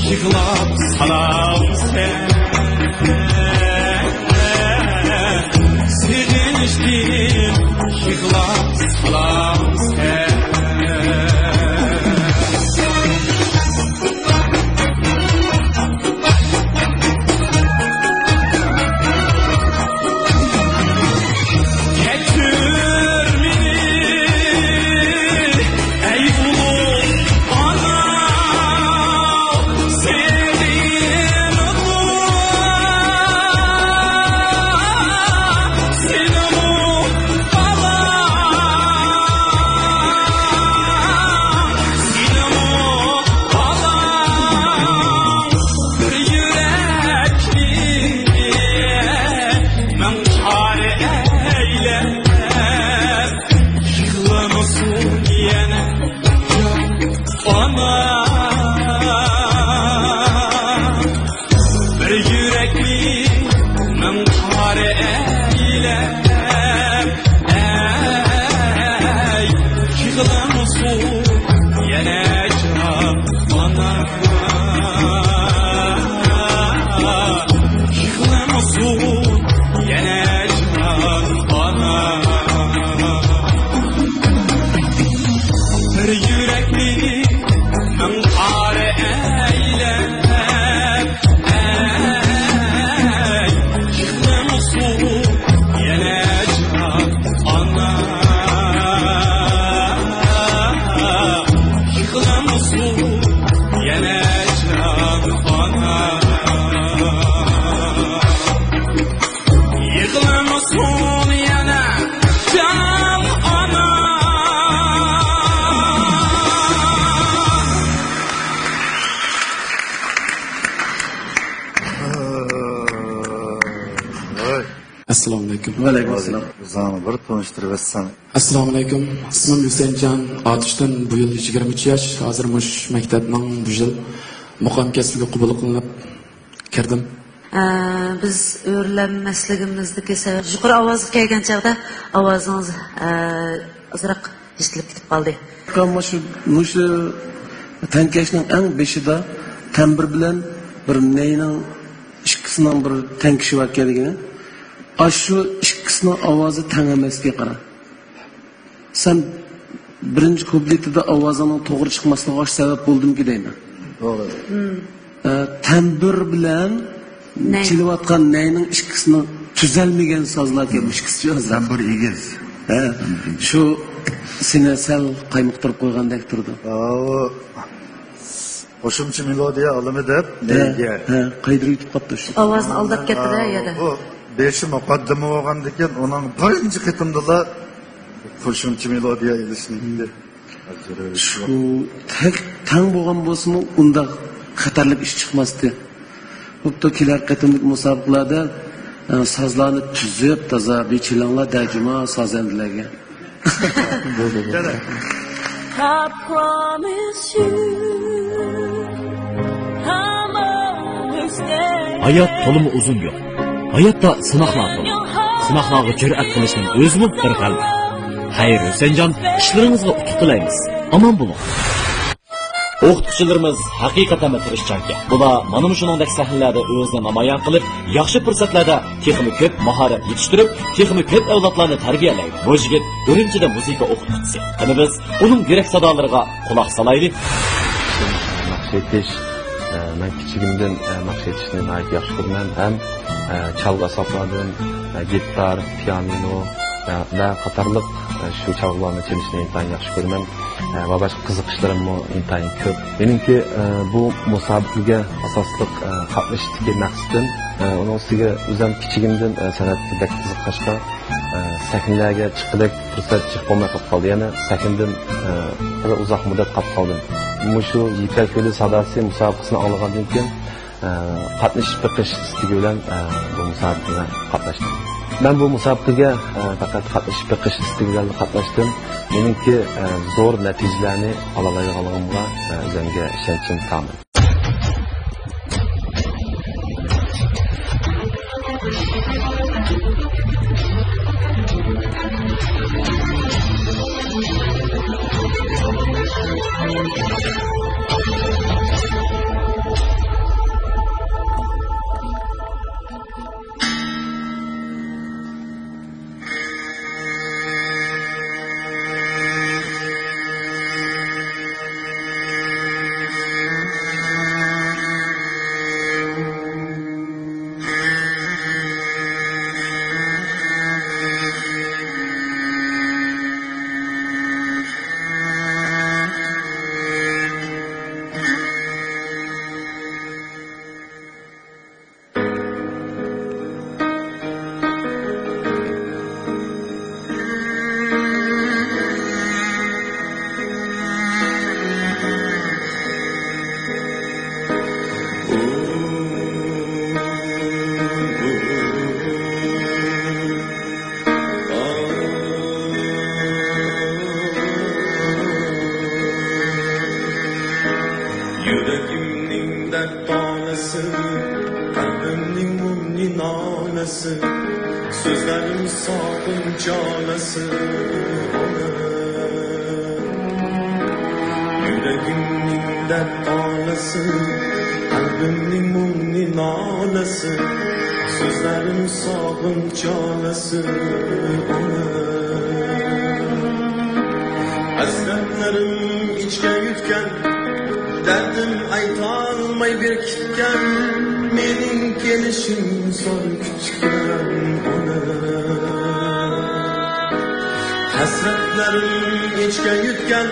يىغلاپ سالامسەن؟ سېغىنىشتىن يىغلاپ سالامسەن؟ بىر يۈرەكنى مىڭ پارە ئەيلەپ، يىغلىمىسۇن يەنە جان ئانا. بىر يۈرەكنى مىڭ پارە ئەيلەپ، ئەي، يىغلىمىسۇن يەنە جان ئانا. يىغلىمىسۇن يەنە جان ئانا. بىر يۈرەكنى مىڭ پارە ئەيلەپ، ئەي، يىغلىمىسۇن يەنە جان ئانا. يىغلىمىسۇن يەنە جان ئانا. يىغلىمىسۇن يەنە جان ئانا. ئەسسالامۇئەلەيكۇم. ۋەئەلەيكۇم ئەسسالام. ئۆزۈڭنى بىر تونۇشتۇرۇۋەتسەڭ. ئەسسالامۇئەلەيكۇم. ئىسمىم ھۈسەيىنجان، ئاتۇشتىن. بۇ يىل يىگىرمە ئۈچ ياش. ھازىر مۇشۇ مەكتەپنىڭ بۇ يىل مۇقام كەسپىگە قوبۇل قىلىنىپ كىردىم. ئە، بىز ئۆرلەنمەسلىكىمىزدىكى سەۋەب، يۇقىرى ئاۋازغا كەلگەن چاغدا ئاۋازىڭىز، ئە، ئازراق يىتىلىپ كېتىپ قالدى. مۇشۇ، مۇشۇ تەڭكەشنىڭ ئەڭ بېشىدا تەمبۇر بىلەن بىر نەينىڭ ئىككىسىنىڭ بىر تەڭكىشى بار ئىكەنلىكىنى، ئاشۇ ئىككىسىنىڭ ئاۋازى تەڭ ئەمەسلىكىگە قارا. سەن بىرىنچى كۇپلېتىدا ئاۋازىنىڭ توغرا چىقماسلىقىغا سەۋەب بولدىمىكى دەيمەن. توغرا. ئە، تەمبۇر بىلەن نەي. چېلىۋاتقان نەينىڭ ئىككىسىنىڭ تۈزەلمىگەن سازلاركەن، مۇشۇ ئىككىسى ھازىر. تەمبۇر ئېگىز. ھە، شۇ سېنى سەل قايمۇقتۇرۇپ قويغاندەك تۇرىدۇ. ئاۋۇ قوشۇمچە مېلودىيە ئالىمى دەپ ھە، نەيگە. ھە، قايدۇرۇپ يېتىپ قاپتۇ شۇ. ئاۋازنى ئالداپ كەتتى-دە، ئاۋۇ يەدە. بۇ بېشى مۇقەددىمە بولغاندىكىن، ئۇنىڭ بىرىنچى قېتىمدىلا قوشۇمچە مېلودىيە ئېلىشنى ئېيتتى. شۇ تەك-، تەڭ بولغان بولسىمۇ، ئۇنداق خەتەرلىك ئىش چىقماستى. بوپتۇ، كېلەر قېتىملىق مۇسابىقىلەردە، ئە، سازلارنى تۈزۈپ، تازا بىر چېلىڭلار دە جۇما سازەندىلەرگە. I promise you, I'm always there. ھايات تولىمۇ ئۇزۇن يول. ھاياتتا سىناقلار تولا. سىناقلارغا جۈرئەت قىلىشنىڭ ئۆزىمۇ بىر غەلىبە. خەير ھۈسەنجان، ئىشلىرىڭىزغا ئۇتۇق تىلەيمىز. ئامان بولۇڭ. ئوقۇتقۇچىلىرىمىز ھەقىقەتەنمۇ تىرىشچانكەن. بۇلار مانا مۇشۇنىڭدەك سەھنىلەردە ئۆزىنى نامايان قىلىپ، ياخشى پۇرسەتلەردە تېخىمۇ كۆپ ماھارەت يېتىشتۈرۈپ، تېخىمۇ كۆپ ئەۋلادلارنى تەربىيەلەيدۇ. بۇ يىگىت ئۈرۈمچىدە مۇزىكا ئوقۇتقۇچىسى. قېنى بىز ئۇنىڭ يۈرەك سادالىرىغا قۇلاق سالايلى. ناخشا ئېيتىش، ئە، مەن كىچىكىمدىن، ئە، ناخشا ئېيتىشنى ناھايىتى ياخشى كۆرىمەن ھەم، ئە، چالغۇ ئاسبابلاردىن، ئە، گىتار، پىيانىنو، ئە، ۋە قاتارلىق، ئە، شۇ چالغۇلارنى چېلىشنى ئىنتايىن ياخشى كۆرىمەن. ئە، ۋە باشقا قىزىقىشلىرىممۇ ئىنتايىن كۆپ. مېنىڭكى، ئە، بۇ مۇسابىقىگە ئاساسلىق، ئە، قاتنىشىشتىكى مەقسىتىم، ئە، ئۇنىڭ ئۈستىگە ئۆزۈم كىچىكىمدىن، ئە، سەنئەتكە بەك قىزىققاچقا، ئە، سەھنىلەرگە چىققۇدەك پۇرسەت چىقىپ بولماي قېلىپ قالدى. يەنە سەھنىدىن، ئە، خېلى ئۇزاق مۇددەت قاپقالدىم. مۇشۇ يىپەك يولى ساداسى مۇسابىقىسىنى ئاڭلىغاندىن كېيىن، ئە، قاتنىشىپ بېقىش ئىستىكى بىلەن، ئە، بۇ مۇسابىقىگە قاتناشتىم. مەن بۇ مۇسابىقىگە، ئە، پەقەت قاتنىشىپ بېقىش ئىستىكى بىلەن قاتناشتىم. مېنىڭكى، ئە، زور نەتىجىلەرنى ئالالايدىغانلىقىمغا، ئە، ئۆزۈمگە ئىشەنچىم تامام. يۈرىكىمنىڭ دەرد تالىسى، قەلبىمنىڭ مۇڭلۇق نالىسى، سۆزلەرنىڭ سالقىن جالىسى، ئانا. يۈرىكىمنىڭ دەرد تالىسى، قەلبىمنىڭ مۇڭلۇق نالىسى، سۆزلەرنىڭ سالقىن جالىسى، ئانا. ھەسرەتلىرىم ئىچكە يۈتكەن، دەردىم ئېيتالماي بېرىككەن، مېنىڭ كېلىشىم زور كۈتكەن ئۇنى. ھەسرەتلىرىم ئىچكە يۈتكەن،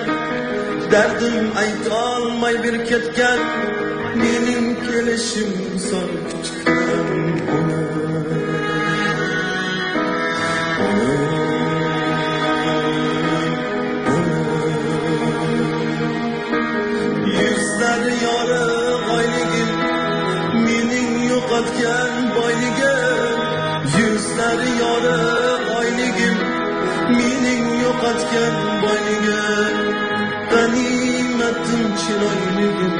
دەردىم ئېيتالماي بېرىككەن، مېنىڭ كېلىشىم زور كۈتكەن ئۇنى. يۈزلەر يارىغا ئايلىگىن، مېنىڭ يوقاتكان بايلىقىم. يۈزلەر يارىغا ئايلىگىن، مېنىڭ يوقاتكان بايلىقىم. غەنىيمەتتىن چىرايلىقىم،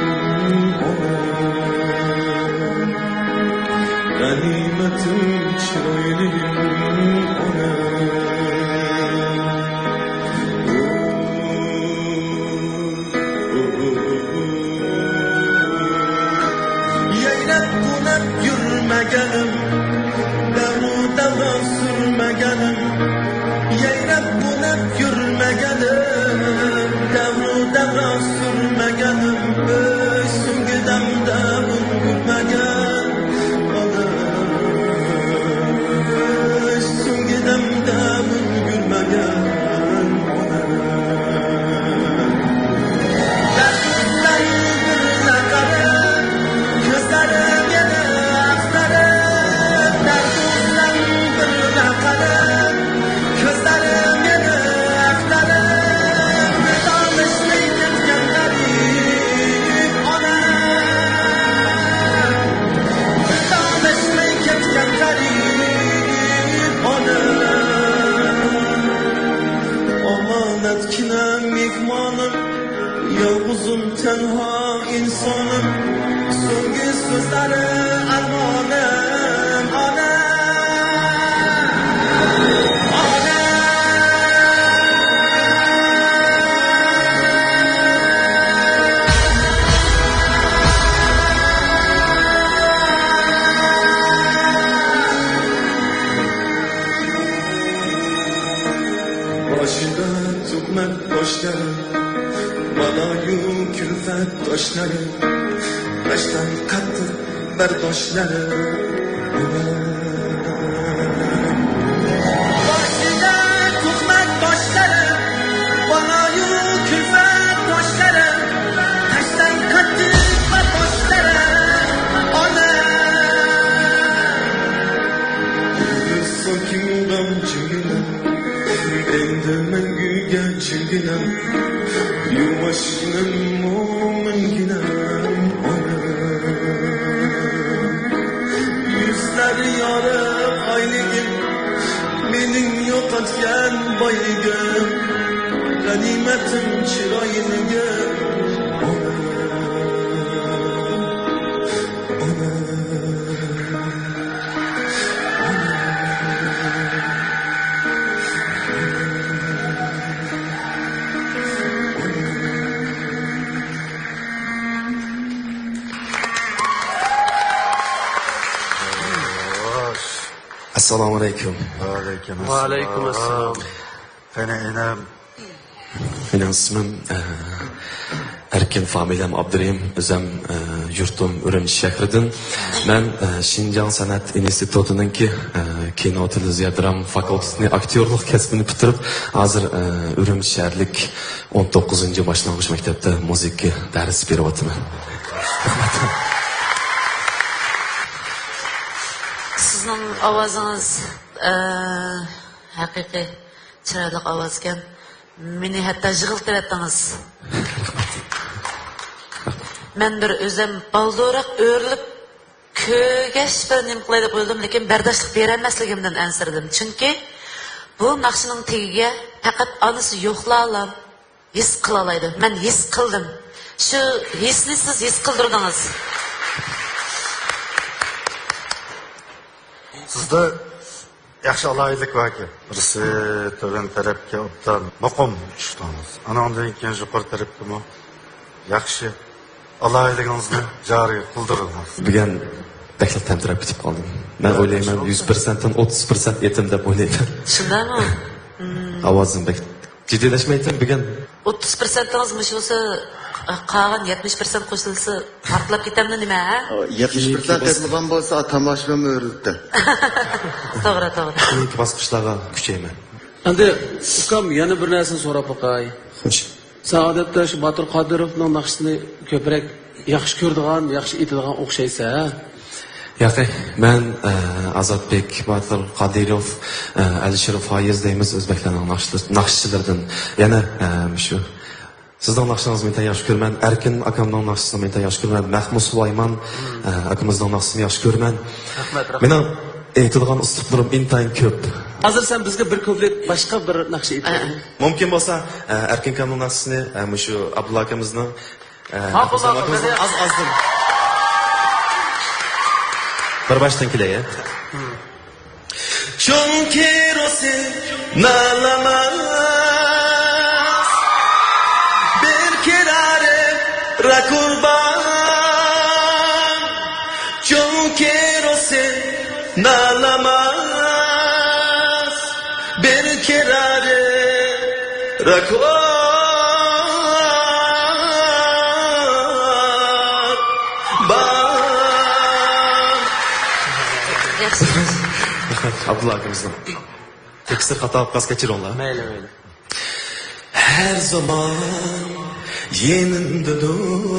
غەنىيمەتتىن چىرايلىقىم، ئانا. يايراپ-بۇلاپ يۈرمىگىنىم، دەمۇ دەۋران سۈرمىگىنىم. يايراپ-بۇلاپ يۈرمىگىنىم، ئارمانىم ئانا، ئانا. باشىدا تۈگمەن توشلىرىم، بالايۇ كۈلپەت توشلىرىم، بەشتىن قاتتىق بەرداشلىرىم. باشىدا تۈگمەن توشلىرىم، بالايۇ كۈلپەت توشلىرىم، بەشتىن قاتتىق بەرداشلىرىم. ئانا. ساكىنغام جىگىنىم، ئەمدى مەڭگۈگە جىگىنىم، يۇمۇشنىمۇ مىنگىنىم ئانا. يۈزلەر يارىق ئايلىقىم، مېنىڭ يوقاتكەن بايلىقىم، غەنىيمىتىم چىرايلىقىم ئانا. ئەسسالامۇ ئەلەيكۇم. ۋەئەلەيكۇم ئەسسالام. ۋەئەلەيكۇم ئەسسالام. قېنى ئىنىم، مېنىڭ ئىسمىم، ئە، ئەركىن، فامىلەم ئابدۇرېھىم، ئۆزەم، ئە، يۇرتۇم ئۈرۈمچى شەھىرىدىن. مەن، ئە، شىنجاڭ سەنئەت ئىنستىتۇتىنىڭكى، ئە، كىنو، تېلېۋىزىيە، دىراما فاكۇلتېتىنى، ئاكتيورلۇق كەسپىنى پۈتتۈرۈپ، ھازىر، ئە، ئۈرۈمچى شەھەرلىك ئون توققۇزىنچى باشلانغۇچ مەكتەپتە مۇزىكا دەرس بېرىۋاتىمەن. سىزنىڭ ئاۋازىڭىز، ئە، ھەقىقىي چىرايلىق ئاۋازكەن. مېنى ھەتتا يىغلىتىۋەتتىڭىز. مەن بىر ئۆزۈم بالدۇرراق ئۆرۈلۈپ كۆرگەچ بىر نېمە قىلاي دەپ ئويلىدىم، لېكىن بەرداشلىق بېرەلمەسلىكىمدىن ئەنسىرىدىم. چۈنكى بۇ ناخشىنىڭ تېگىگە پەقەت ئانىسى يوقلارلا ھېس قىلالايدۇ. مەن ھېس قىلدىم. شۇ ھېسنى سىز ھېس قىلدۇردىڭىز. سىزدە ياخشى ئالاھىدىلىك باركەن. بىرسى تۆۋەن تەرەپكە ئوبدان مۇقىم چۈشتىڭىز. ئانىڭدىن كېيىن يۇقىرى تەرەپكىمۇ ياخشى ئالاھىدىلىكىڭىزنى جارى قىلدۇردىڭىز. بۈگۈن بەكلا تەمتىرەپ كېتىپ قالدىم. مەن ئويلايمەن، يۈز پىرسەنتتىن ئوتتۇز پىرسەنت ئېتىم دەپ ئويلايمەن. شۇنداقمۇ؟ ئاۋازىم بەك جىددىيلەشمەيتتىم بۈگۈن. ئوتتۇز پىرسەنتىڭىز مۇشۇ بولسا، قالغان يەتمىش پىرسەنت قوشۇلسا پارتلاپ كېتەمدۇ نېمە، ھە؟ يەتمىش پىرسەنت قېتىلغان بولسا، تاماشىبىنمۇ ئۆرۈلۈپتۇ. توغرا، توغرا. كېيىنكى باسقۇچلارغا كۈچەيمەن. ئەمدى ئۇكام، يەنە بىر نەرسىنى سوراپ باقاي. خوش. سەن ئادەتتە شۇ باتۇر قادىروفنىڭ ناخشىسىنى كۆپرەك ياخشى كۆرىدىغان، ياخشى ئېيتىدىغان ئوخشايسەن، ھە؟ ياقى، مەن، ئە، ئازاتبېك باتۇر قادىروف، ئە، ئەلىشىر فايىز دەيمىز، ئۆزبەكلەرنىڭ ناخشىلىرى-، ناخشىچىلىرىدىن. يەنە، ئە، مۇشۇ سىزنىڭ ناخشىڭىزنى ئىنتايىن ياخشى كۆرىمەن. ئەركىن ئاكامنىڭ ناخشىسىنى ئىنتايىن ياخشى كۆرىمەن. مەخمۇت سۇلايمان، ئە، ئاكىمىزنىڭ ناخشىسىنى ياخشى كۆرىمەن. رەھمەت، رەھمەت. مېنىڭ ئېيتىدىغان ئۇسلۇبلىرىم ئىنتايىن كۆپ. ھازىر سەن بىزگە بىر كۇپلېت باشقا بىر ناخشا ئېيتىۋەر. مۇمكىن بولسا، ئە، ئەركىن ئاكامنىڭ ناخشىسىنى، ئە، مۇشۇ ئابدۇللا ئاكىمىزنىڭ، ئە، ماقۇل، ماقۇل، ئاز، ئازدىن. بىر باشتىن كېلەي، ھە؟ چۈنكى روسى نالاماس، بىر كىرارى راكۇربان. چۈنكى روسى نالاماس، بىر كىرارى راكۇربان. ياخشى. ئابدۇللا ئاكىمىزنىڭ تېكىستى خاتا بولۇپ قالسا كەچۈرۈڭلار. مەيلى، مەيلى. ھەر زامان يېنىمدىدۇر.